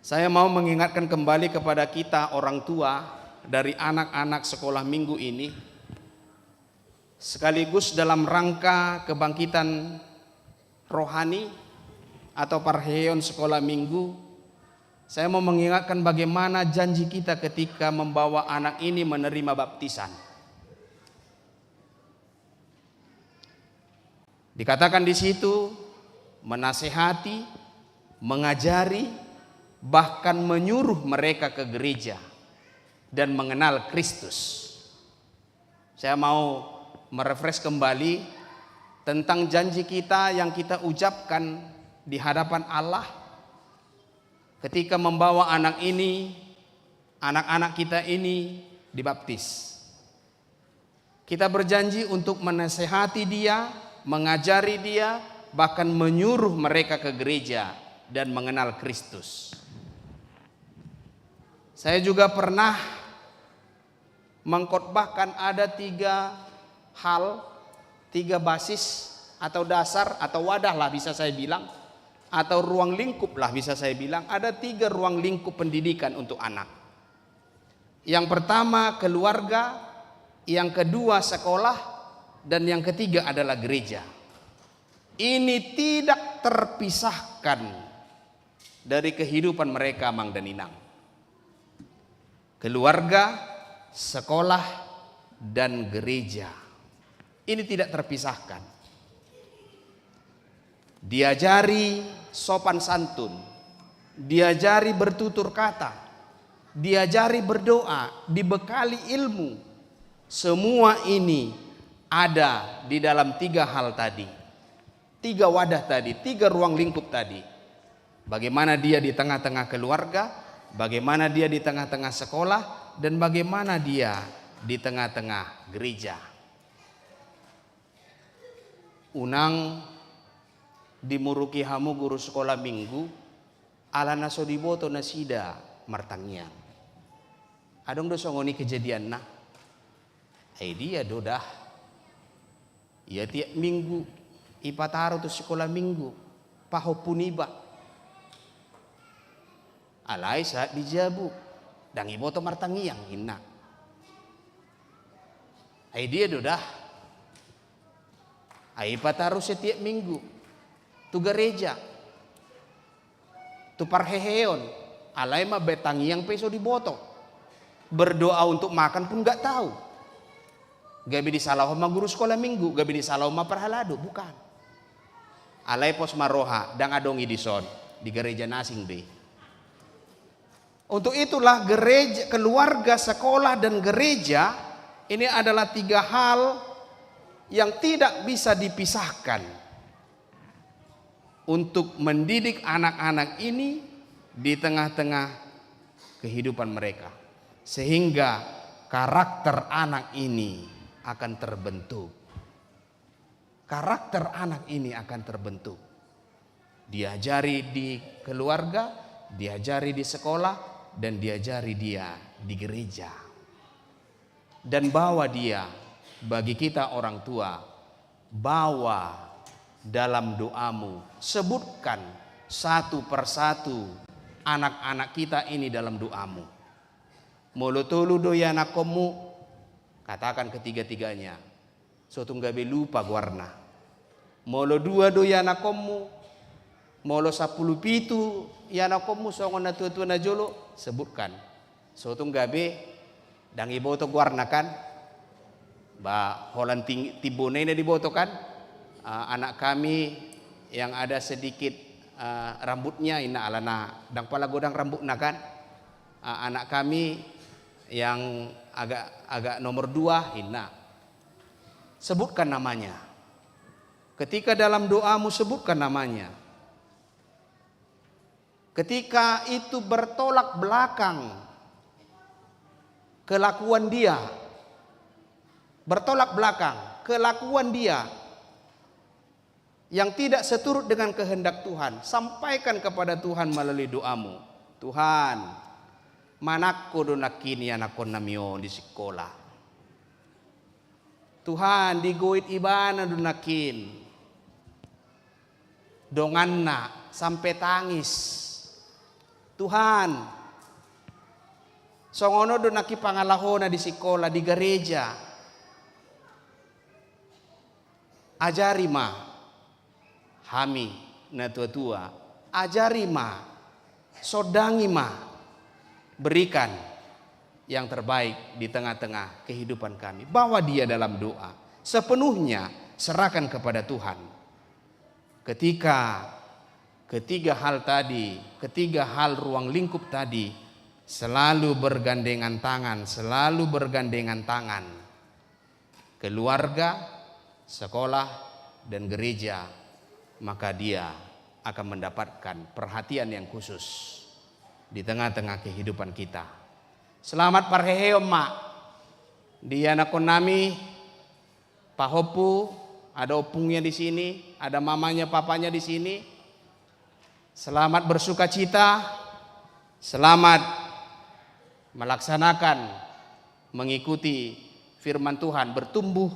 saya mau mengingatkan kembali kepada kita orang tua dari anak-anak sekolah minggu ini, sekaligus dalam rangka kebangkitan rohani atau parheheon sekolah minggu, saya mau mengingatkan bagaimana janji kita ketika membawa anak ini menerima baptisan. Dikatakan di situ, menasehati, mengajari, bahkan menyuruh mereka ke gereja dan mengenal Kristus. Saya mau merefresh kembali tentang janji kita yang kita ucapkan di hadapan Allah ketika membawa anak ini, anak-anak kita ini dibaptis. Kita berjanji untuk menasehati dia, mengajari dia, bahkan menyuruh mereka ke gereja dan mengenal Kristus. Saya juga pernah mengkhotbahkan ada tiga hal, tiga basis atau dasar atau wadah lah bisa saya bilang, atau ruang lingkup lah bisa saya bilang, ada tiga ruang lingkup pendidikan untuk anak. Yang pertama keluarga, yang kedua sekolah, dan yang ketiga adalah gereja. Ini tidak terpisahkan dari kehidupan mereka, Amang dan Inang. Keluarga, sekolah, dan gereja. Ini tidak terpisahkan. Diajari sopan santun, diajari bertutur kata, diajari berdoa, dibekali ilmu. Semua ini ada di dalam tiga hal tadi. Tiga wadah tadi, tiga ruang lingkup tadi. Bagaimana dia di tengah-tengah keluarga, bagaimana dia di tengah-tengah sekolah, dan bagaimana dia di tengah-tengah gereja. Unang dimuruki hamu guru sekolah minggu, ala na so diboto nasida martangiang. Adong do songon i kejadianna. Ai dia do dah. Ia tiap minggu ipataru tu sekolah minggu pahompu niba. Alai sahat di jabu, ndang iboto martangiang, inna. Ai dia do dah. Ai ipataru setiap minggu tu gereja, tu parheheon, alai mambaen tangiang pe so diboto. Berdoa untuk makan pun nggak tahu. Gabe disalahon ma guru sekolah minggu, gabe disalahon ma parhalado, bukan. Alai pos ma roha, ndang adong i dison, di gereja na asing do i. Untuk itulah gereja, keluarga, sekolah, dan gereja ini adalah tiga hal yang tidak bisa dipisahkan untuk mendidik anak-anak ini di tengah-tengah kehidupan mereka, sehingga karakter anak ini akan terbentuk. Karakter anak ini akan terbentuk. Diajari di keluarga, diajari di sekolah, dan diajari dia di gereja. Dan bawa dia, bagi kita orang tua, bawa dalam doamu, sebutkan satu per satu anak-anak kita ini dalam doamu. Molo tolu do ianakkonmu, katakan ketiga-tiganya. So tung gabe lupa goarna. Molo dua do ianakkonmu, molo sampulu pitu ianakkonmu songon na tua-tua na jolo, sebutkan. So tung gabe ndang iboto goarna kan? Ba holan ting-, timbona i na diboto kan? Ah, anak kami yang ada sedikit, ah, rambutnya, inna, alana ndang pala godang rambutna kan? Ah, anak kami yang agak, agak nomor dua, inna. Sebutkan namanya. Ketika dalam doamu, sebutkan namanya. Ketika itu bertolak belakang kelakuan dia, bertolak belakang kelakuan dia yang tidak seturut dengan kehendak Tuhan, sampaikan kepada Tuhan melalui doamu. Tuhan, manangko do nangkin ianakkonnami on di sikola. Tuhan, digoit ibana do nangkin donganna sampe tangis. Tuhan, songon on do nangkin pangalahona di sikola, di gareja. Ajari ma hami na tua-tua, ajari ma, sondangi ma, berikan yang terbaik di tengah-tengah kehidupan kami. Bawa dia dalam doa, sepenuhnya serahkan kepada Tuhan. Ketika ketiga hal tadi, ketiga hal ruang lingkup tadi selalu bergandengan tangan, selalu bergandengan tangan. keluarga, sekolah, dan gereja, maka dia akan mendapatkan perhatian yang khusus di tengah-tengah kehidupan kita. Selamat parheheon ma di anakkonnami, pahompu, ada ompungnya di sini, ada mamanya, papanya di sini. Selamat bersukacita, selamat melaksanakan, mengikuti firman Tuhan, bertumbuh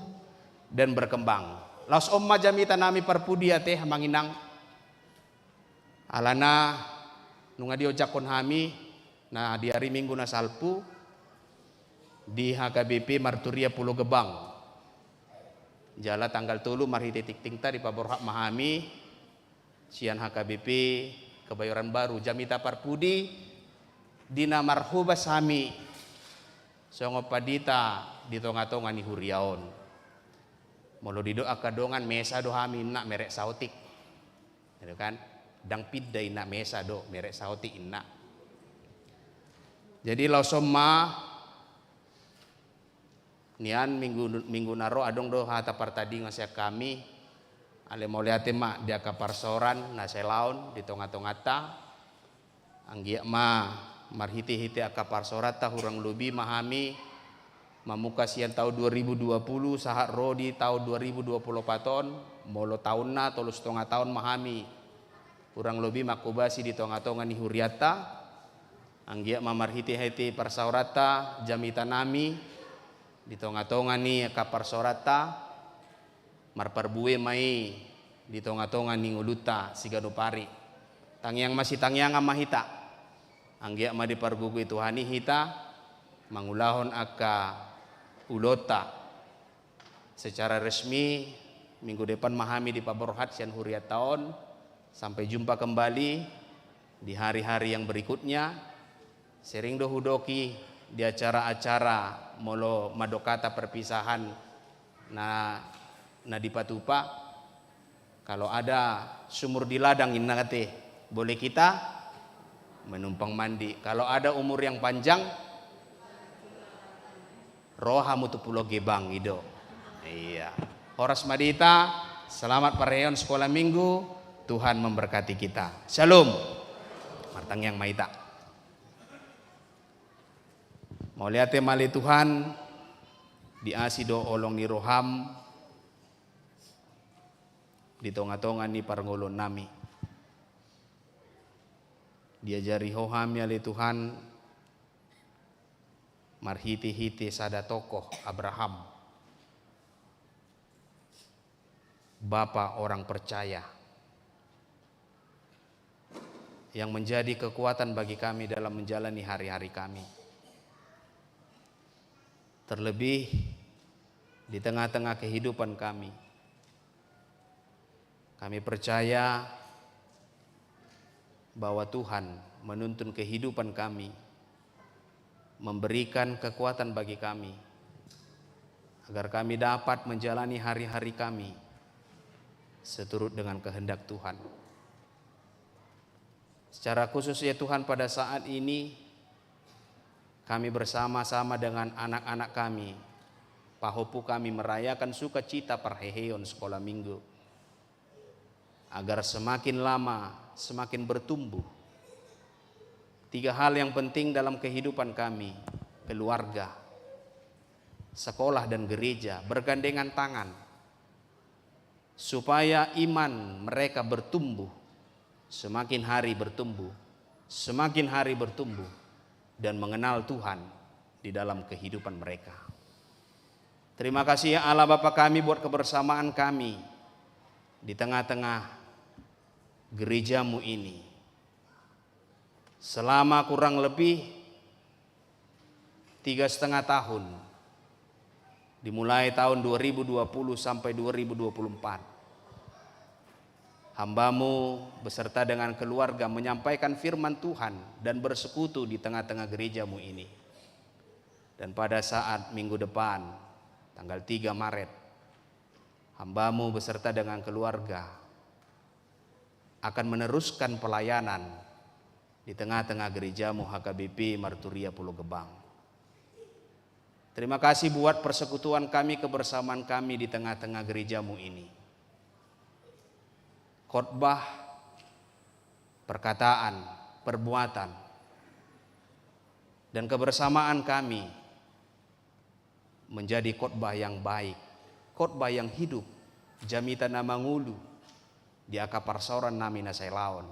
dan berkembang. Laos on ma jamitanami parpudi ate amang inang. Alana nunga diojakhon hami, na di ari Minggu na salpu di H K B P Marturia Pulo Gebang. Jala tanggal tolu marhite tingtingta dipaborhat ma hami sian H K B P Kebayoran Baru jamita parpudi di na marhobas hami songon pandita di tonga-tonga ni huria on. Molo didok angka dongan, mesa do hami inna merek saotik. Gitu kan? Ndang pinda inna, mesa do merek saotik inna. Jadi laos on ma nian minggu, minggu na ro adong do hata partadingon sian hami. Alai mauliate ma di angka parsaoran na sai laon di tonga-tonganta. Anggiat ma marhite-hite angka parsaoranta hurang lobi ma hami mamungka sian taon dua ribu dua puluh sahat ro di taon dua ribu dua puluh opat on, molo taonna tolu satonga taon ma hami hurang lobi manghobasi di tonga-tonga ni hurianta. Anggiat ma marhite-hite parsaoranta jamitanami di tonga-tonga ni angka parsaoranta, marparbue ma i di tonga-tonga ni ngolunta siganup ari. Tangiang masitangiangan ma hita. Anggiat ma dipargogoi Tuhan i hita mangulahon angka ulaonta. Secara resmi, minggu depan ma hami dipaborhat sian hurianta on. Sampai jumpa kembali di hari-hari yang berikutnya. Sering do hudok i di acara-acara molo mandok hata perpisahan na, na dipatupa. Kalau ada sumur di ladang inna ate, boleh kita menumpang mandi. Kalau ada umur yang panjang, ro hamu tu Pulo Gebang, i do. Iya. Horas ma di hita, selamat parheheon sekolah minggu, Tuhan memberkati kita. Shalom. Martangiang ma hita. Mauliate ma ale Tuhan, di asi dohot holong ni roham di tonga-tonga ni parngoluonnami. Diajari Ho hami ale Tuhan, marhite-hite sada tokoh, Abraham, bapa orang percaya, yang menjadi kekuatan bagi kami dalam menjalani hari-hari kami. Terlebih di tengah-tengah kehidupan kami. Kami percaya bahwa Tuhan menuntun kehidupan kami, memberikan kekuatan bagi kami, agar kami dapat menjalani hari-hari kami seturut dengan kehendak Tuhan. Secara khusus ya Tuhan, pada saat ini kami bersama-sama dengan anak-anak kami, pahompu kami merayakan sukacita parheheon sekolah minggu, agar semakin lama semakin bertumbuh. Tiga hal yang penting dalam kehidupan kami, keluarga, sekolah, dan gereja, bergandengan tangan supaya iman mereka bertumbuh, semakin hari bertumbuh, semakin hari bertumbuh, dan mengenal Tuhan di dalam kehidupan mereka. Terima kasih ya Allah Bapa kami buat kebersamaan kami di tengah-tengah gerejamu ini. Selama kurang lebih tiga setengah tahun, dimulai tahun dua ribu dua puluh sampai dua ribu dua puluh empat, hambamu beserta dengan keluarga menyampaikan firman Tuhan dan bersekutu di tengah-tengah gerejamu ini. Dan pada saat minggu depan, tanggal tiga Maret, hambamu beserta dengan keluarga akan meneruskan pelayanan di tengah-tengah gerejamu H K B P Marturia Pulo Gebang. Terima kasih buat persekutuan kami, kebersamaan kami di tengah-tengah gerejamu ini. Khotbah, perkataan, perbuatan, dan kebersamaan kami menjadi khotbah yang baik, khotbah yang hidup, jamita na mangolu di angka parsaoran nami na salelengon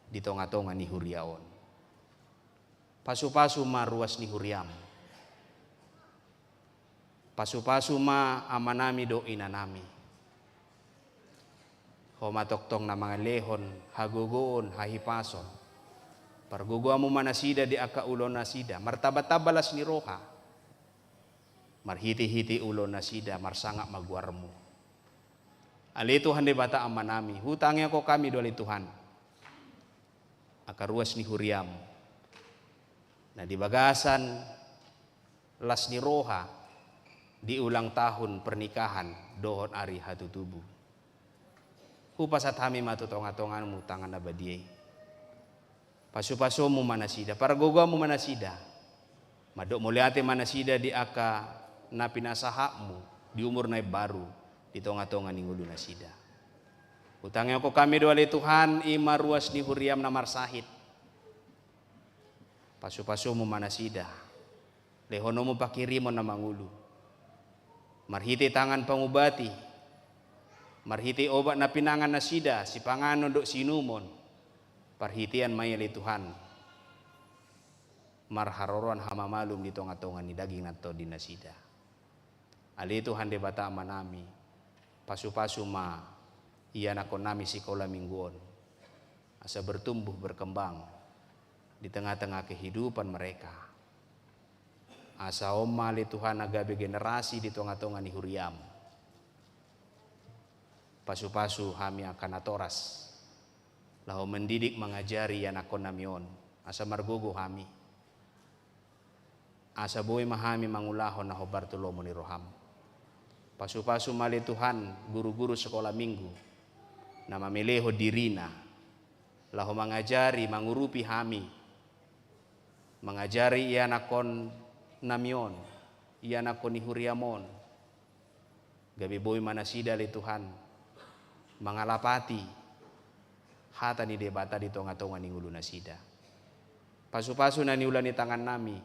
di tonga-tonga ni huria on. Pasu-pasu ma ruas ni huriam. Pasu-pasu ma amanami dohot inanami. Ho ma tongtong na mangalehon hagogoon, hahipason. Pargogoanmu ma nasida di angka ulaonnasida, martamba-tamba las ni roha. Marhite-hite ulaonnasida marsangap ma goarmu. Ale Tuhan Debata amanami, hutangihon hami do ale Tuhan angka ruas ni huriam na di bagasan las ni roha di ulang tahun pernikahan dohot ari hatutubu. Hupasahat hami ma tu tonga-tongamu tangan na badia i. Pasu-pasumu ma nasida, pargogoanmu ma nasida. Mandok mauliate ma nasida di angka na pinasahatmu di umur na imbaru di tonga-tonga ni ngolunasida. Hutangihon hami do ale Tuhan, i ma ruas ni huriam na marsahit. Pasu-pasumu ma nasida. Lehononmu pangkirimon na mangolu. Marhite tangan pangubati. Marhite obat na pinangan nasida, sipanganon dohot siinumon. Parhitean ma i ale Tuhan marharoroan hamamalum di tonga-tonga ni daging nang tondi nasida. Ale Tuhan Debata amanami, pasu-pasu ma ianakkonnami sikola minggu on, asa bertumbuh, berkembang di tengah-tengah kehidupan mereka. Asa on ma ale Tuhan na gabe generasi di tonga-tonga ni huriam. Pasu-pasu hami angka natoras laho mendidik mangajari ianakkonnami on, asa margogo hami. Asa boi ma hami mangulahon na hombar tu lomo ni roham. Pasu-pasu ma ale Tuhan guru-guru sekolah minggu na mamelehon dirina laho mangajari, mangurupi hami, mangajari ianakkonnami on, ianakkon ni huriam on. Gabe boi ma nasida ale Tuhan mangalapati hata ni Debata di tonga-tonga ni ngolunasida. Pasu-pasu na niula ni tangannami,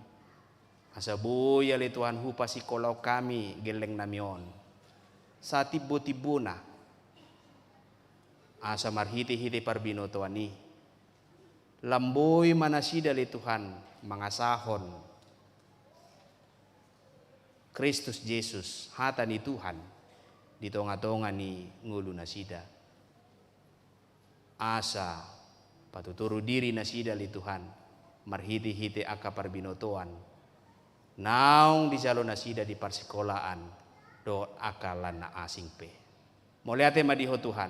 asa boi ale Tuhan hupasingkolahon hami gellengnami on satimbo-timbona, asa marhite-hite parbinotoan i lam boi ma nasida ale Tuhan mangasahon Kristus Jesus, hata ni Tuhan, di tonga-tonga ni ngolunasida. Asa patutoru diri nasida ale Tuhan marhite-hite angka parbinotoan naung dijalo nasida di parsikolaan dohot angka lan na asing pe. Mauliate ma di Ho Tuhan,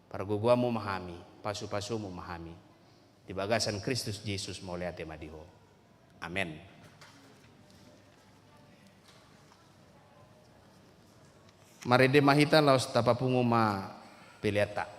pargogoanmu ma hami, pasu-pasumu ma hami. Di bagasan Kristus Jesus mauliate ma di Ho. Amen. Marende ma hita laos tapapungu ma peleanta.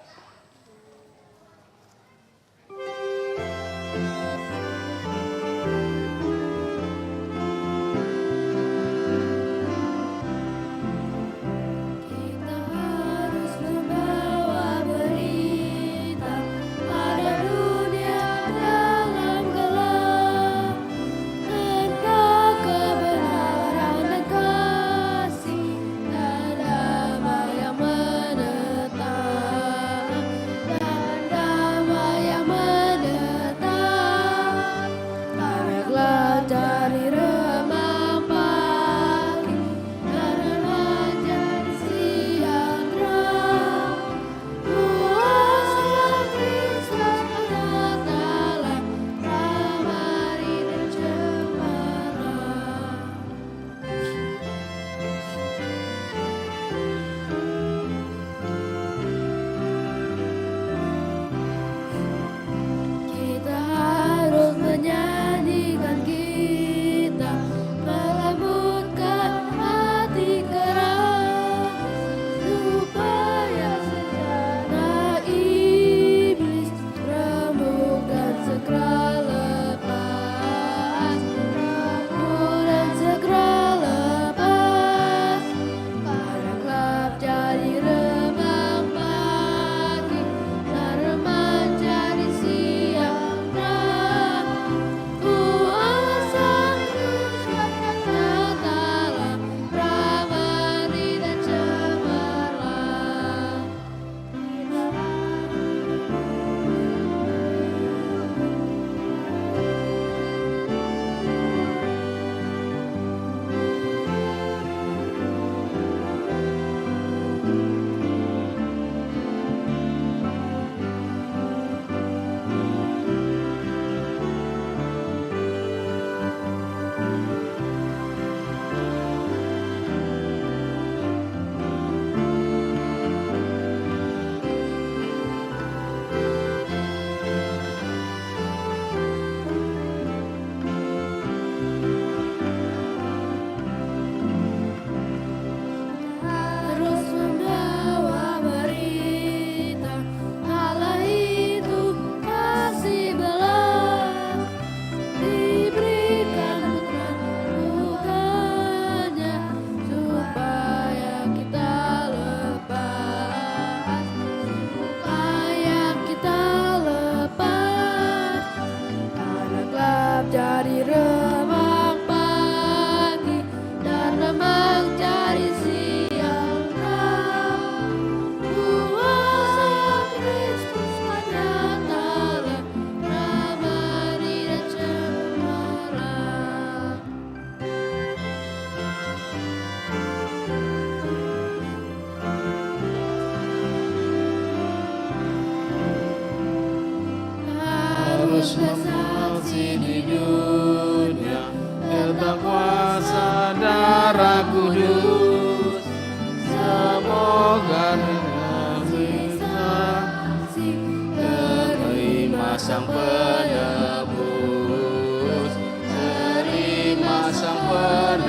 Bersaksi di dunia tentang kuasa darah kudus. Semoga dengan saksi terima Sang Penebus, terima Sang Penebus.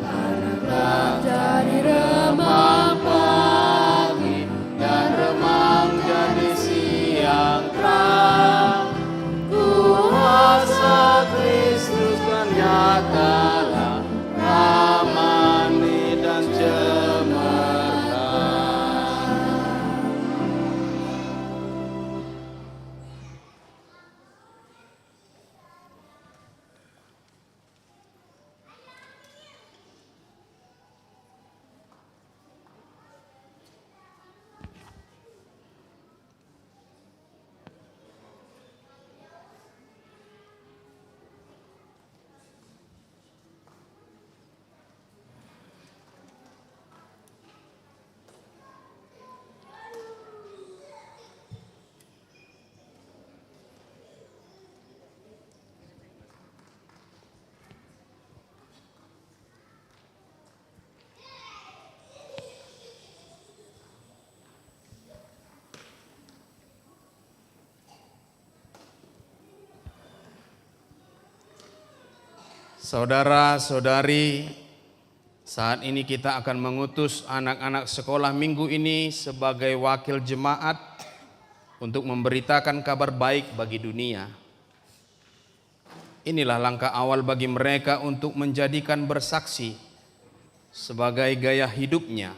Karena telah jadi remang pagi dan remang jadi siang terang, kuasa Kristus kan nyatalah, ramani dan cemerlang. Saudara-saudari, saat ini kita akan mengutus anak-anak sekolah minggu ini sebagai wakil jemaat untuk memberitakan kabar baik bagi dunia. Inilah langkah awal bagi mereka untuk menjadikan bersaksi sebagai gaya hidupnya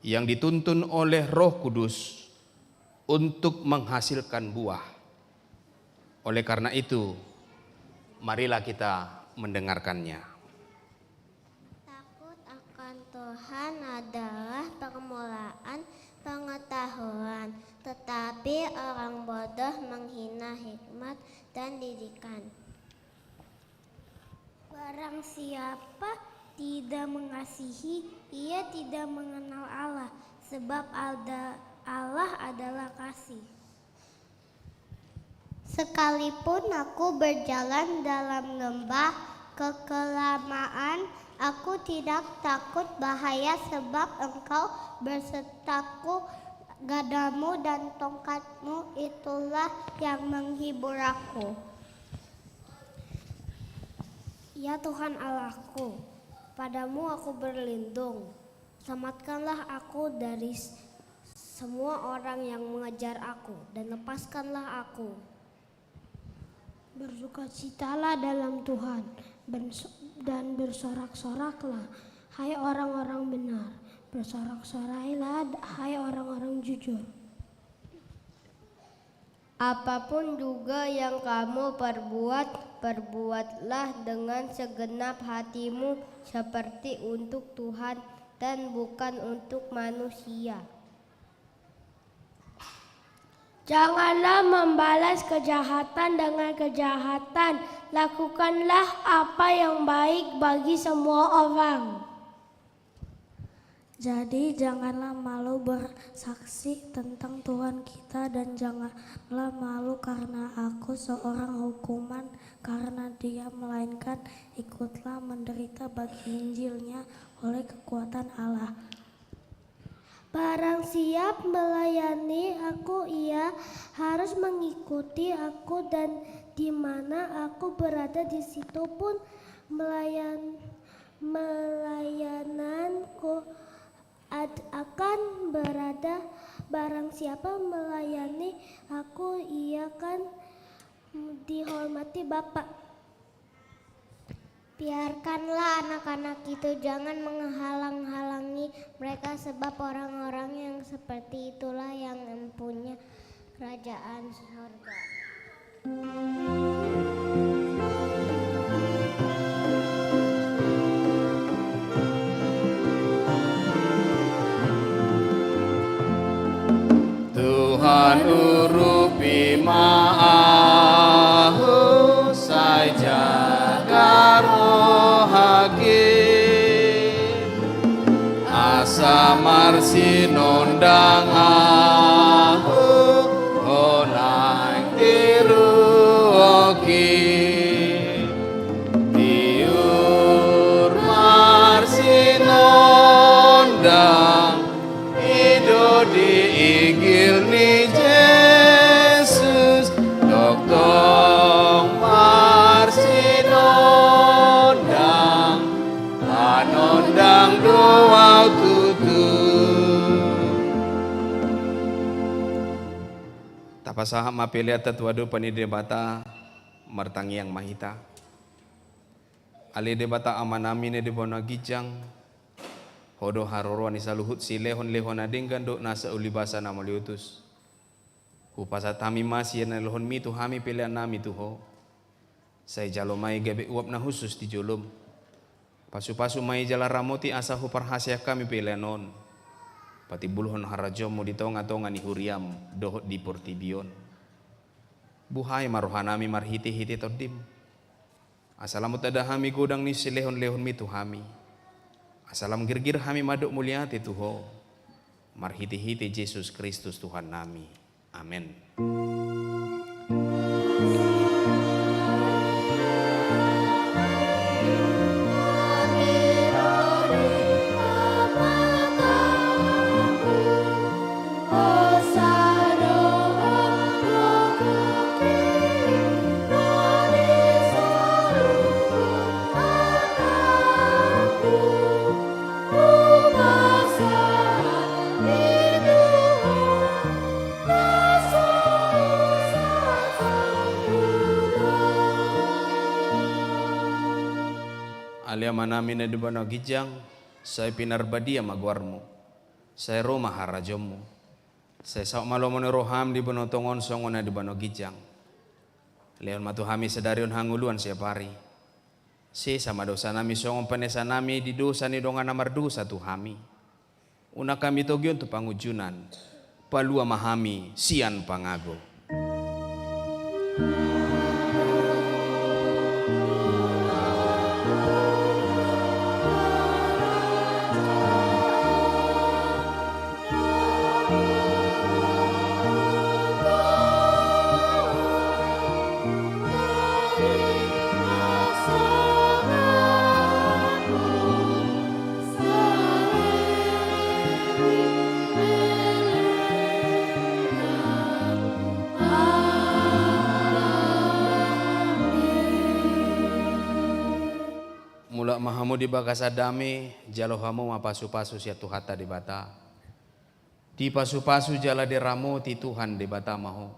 yang dituntun oleh Roh Kudus untuk menghasilkan buah. Oleh karena itu, marilah kita mendengarkannya. Takut akan Tuhan adalah permulaan pengetahuan, tetapi orang bodoh menghina hikmat dan didikan. Barang siapa tidak mengasihi, ia tidak mengenal Allah, sebab ada, Allah adalah kasih. Sekalipun aku berjalan dalam lembah kekelamaan, aku tidak takut bahaya, sebab Engkau bersertaku, gadamu dan tongkatmu itulah yang menghibur aku. Ya Tuhan Allahku, padamu aku berlindung. Selamatkanlah aku dari s-, semua orang yang mengejar aku, dan lepaskanlah aku. Bersukacitalah dalam Tuhan, berso-, dan bersorak-soraklah, hai orang-orang benar. Bersorak-sorailah, hai orang-orang jujur. Apapun juga yang kamu perbuat, perbuatlah dengan segenap hatimu, seperti untuk Tuhan dan bukan untuk manusia. Janganlah membalas kejahatan dengan kejahatan, lakukanlah apa yang baik bagi semua orang. Jadi, janganlah malu bersaksi tentang Tuhan kita, dan janganlah malu karena aku seorang hukuman karena Dia, melainkan ikutlah menderita bagi Injil-Nya oleh kekuatan Allah. Barang siapa melayani aku, ia harus mengikuti aku, dan di mana aku berada, di situ pun melayan-, melayananku ad-, akan berada. Barang siapa melayani aku, ia akan dihormati Bapa. Biarkanlah anak-anak itu, jangan menghalang-halangi mereka, sebab orang-orang yang seperti itulah yang mempunyai kerajaan sorga. Tuhan, urupi ma ahu, sai jaga rohangki, asa marsinondang ahu, hona Tapasahat ma peleanta tu adopan ni Debata. Martangiang ma hita. Ale Debata Amanami na di banua ginjang, Ho do haroroan ni saluhut silehonlehon na denggan dohot nasa ulibasa na mauliutus. Hupasahat hami ma sian na nilehonmi tu hami peleannami tu Ho. Sai jalo ma i gabe uap na hushus di jolom. Pasupasu ma i jala ramoti asa huparhaseang hami pelean on patimbulhon harajaonmu di tongatonga ni huriam dohot di portibi on. Buhai ma rohanami marhitehite Tondim, asa lam tanda hami godang ni silehonlehonmi tu hami, asa lam girgir hami mandok mauliate tu Ho, marhitehite Jesus Kristus Tuhannami. Amen. Ale Amanami na di banua ginjang, sai pinarbadia ma goarmu, sai ro ma harajaonmu, sai saut ma lomo ni roham di banua tonga on songon na di banua ginjang. Lehon ma tu hami sadari on hangoluan siapari. Sesa ma dosanami songon panesanami di dosa ni dongan na mardosa tu hami. Unang hami togihon tu pangunjunan, palua ma hami sian pangago. Mulak ma hamu di bagasan dame, jalo hamu ma pasupasu sian Tuhanta Debata. Dipasupasu jala diramoti Tuhan Debata ma ho.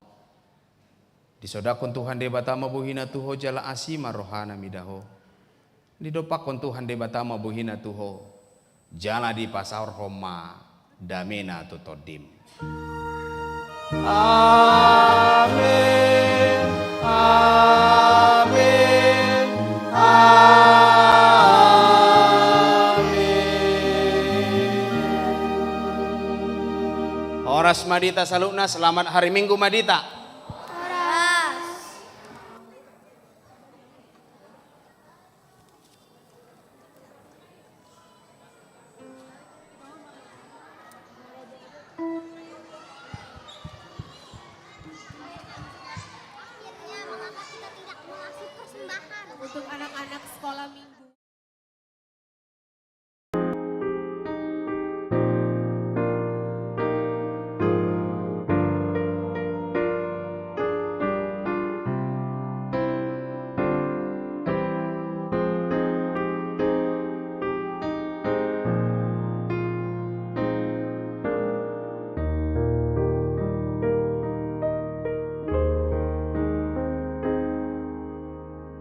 Disodangkon Tuhan Debata ma bohina tu ho jala asi ma rohana mida ho. Didompakkon Tuhan Debata ma bohina tu ho jala dipasaorhon ma damena tu tondim. Amen. Amen. Amen. Horas ma di hita saluhutna, selamat hari Minggu ma di hita. Horas. Untuk anak-anak sekolah minggu.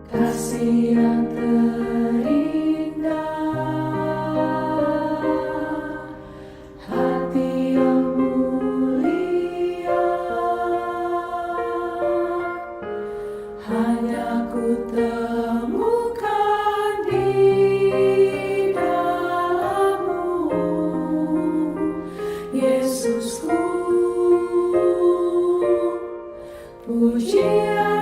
Kasih yang terindah, hati yang mulia, hanya ku temukan di dalam-Mu, Yesusku. Pujian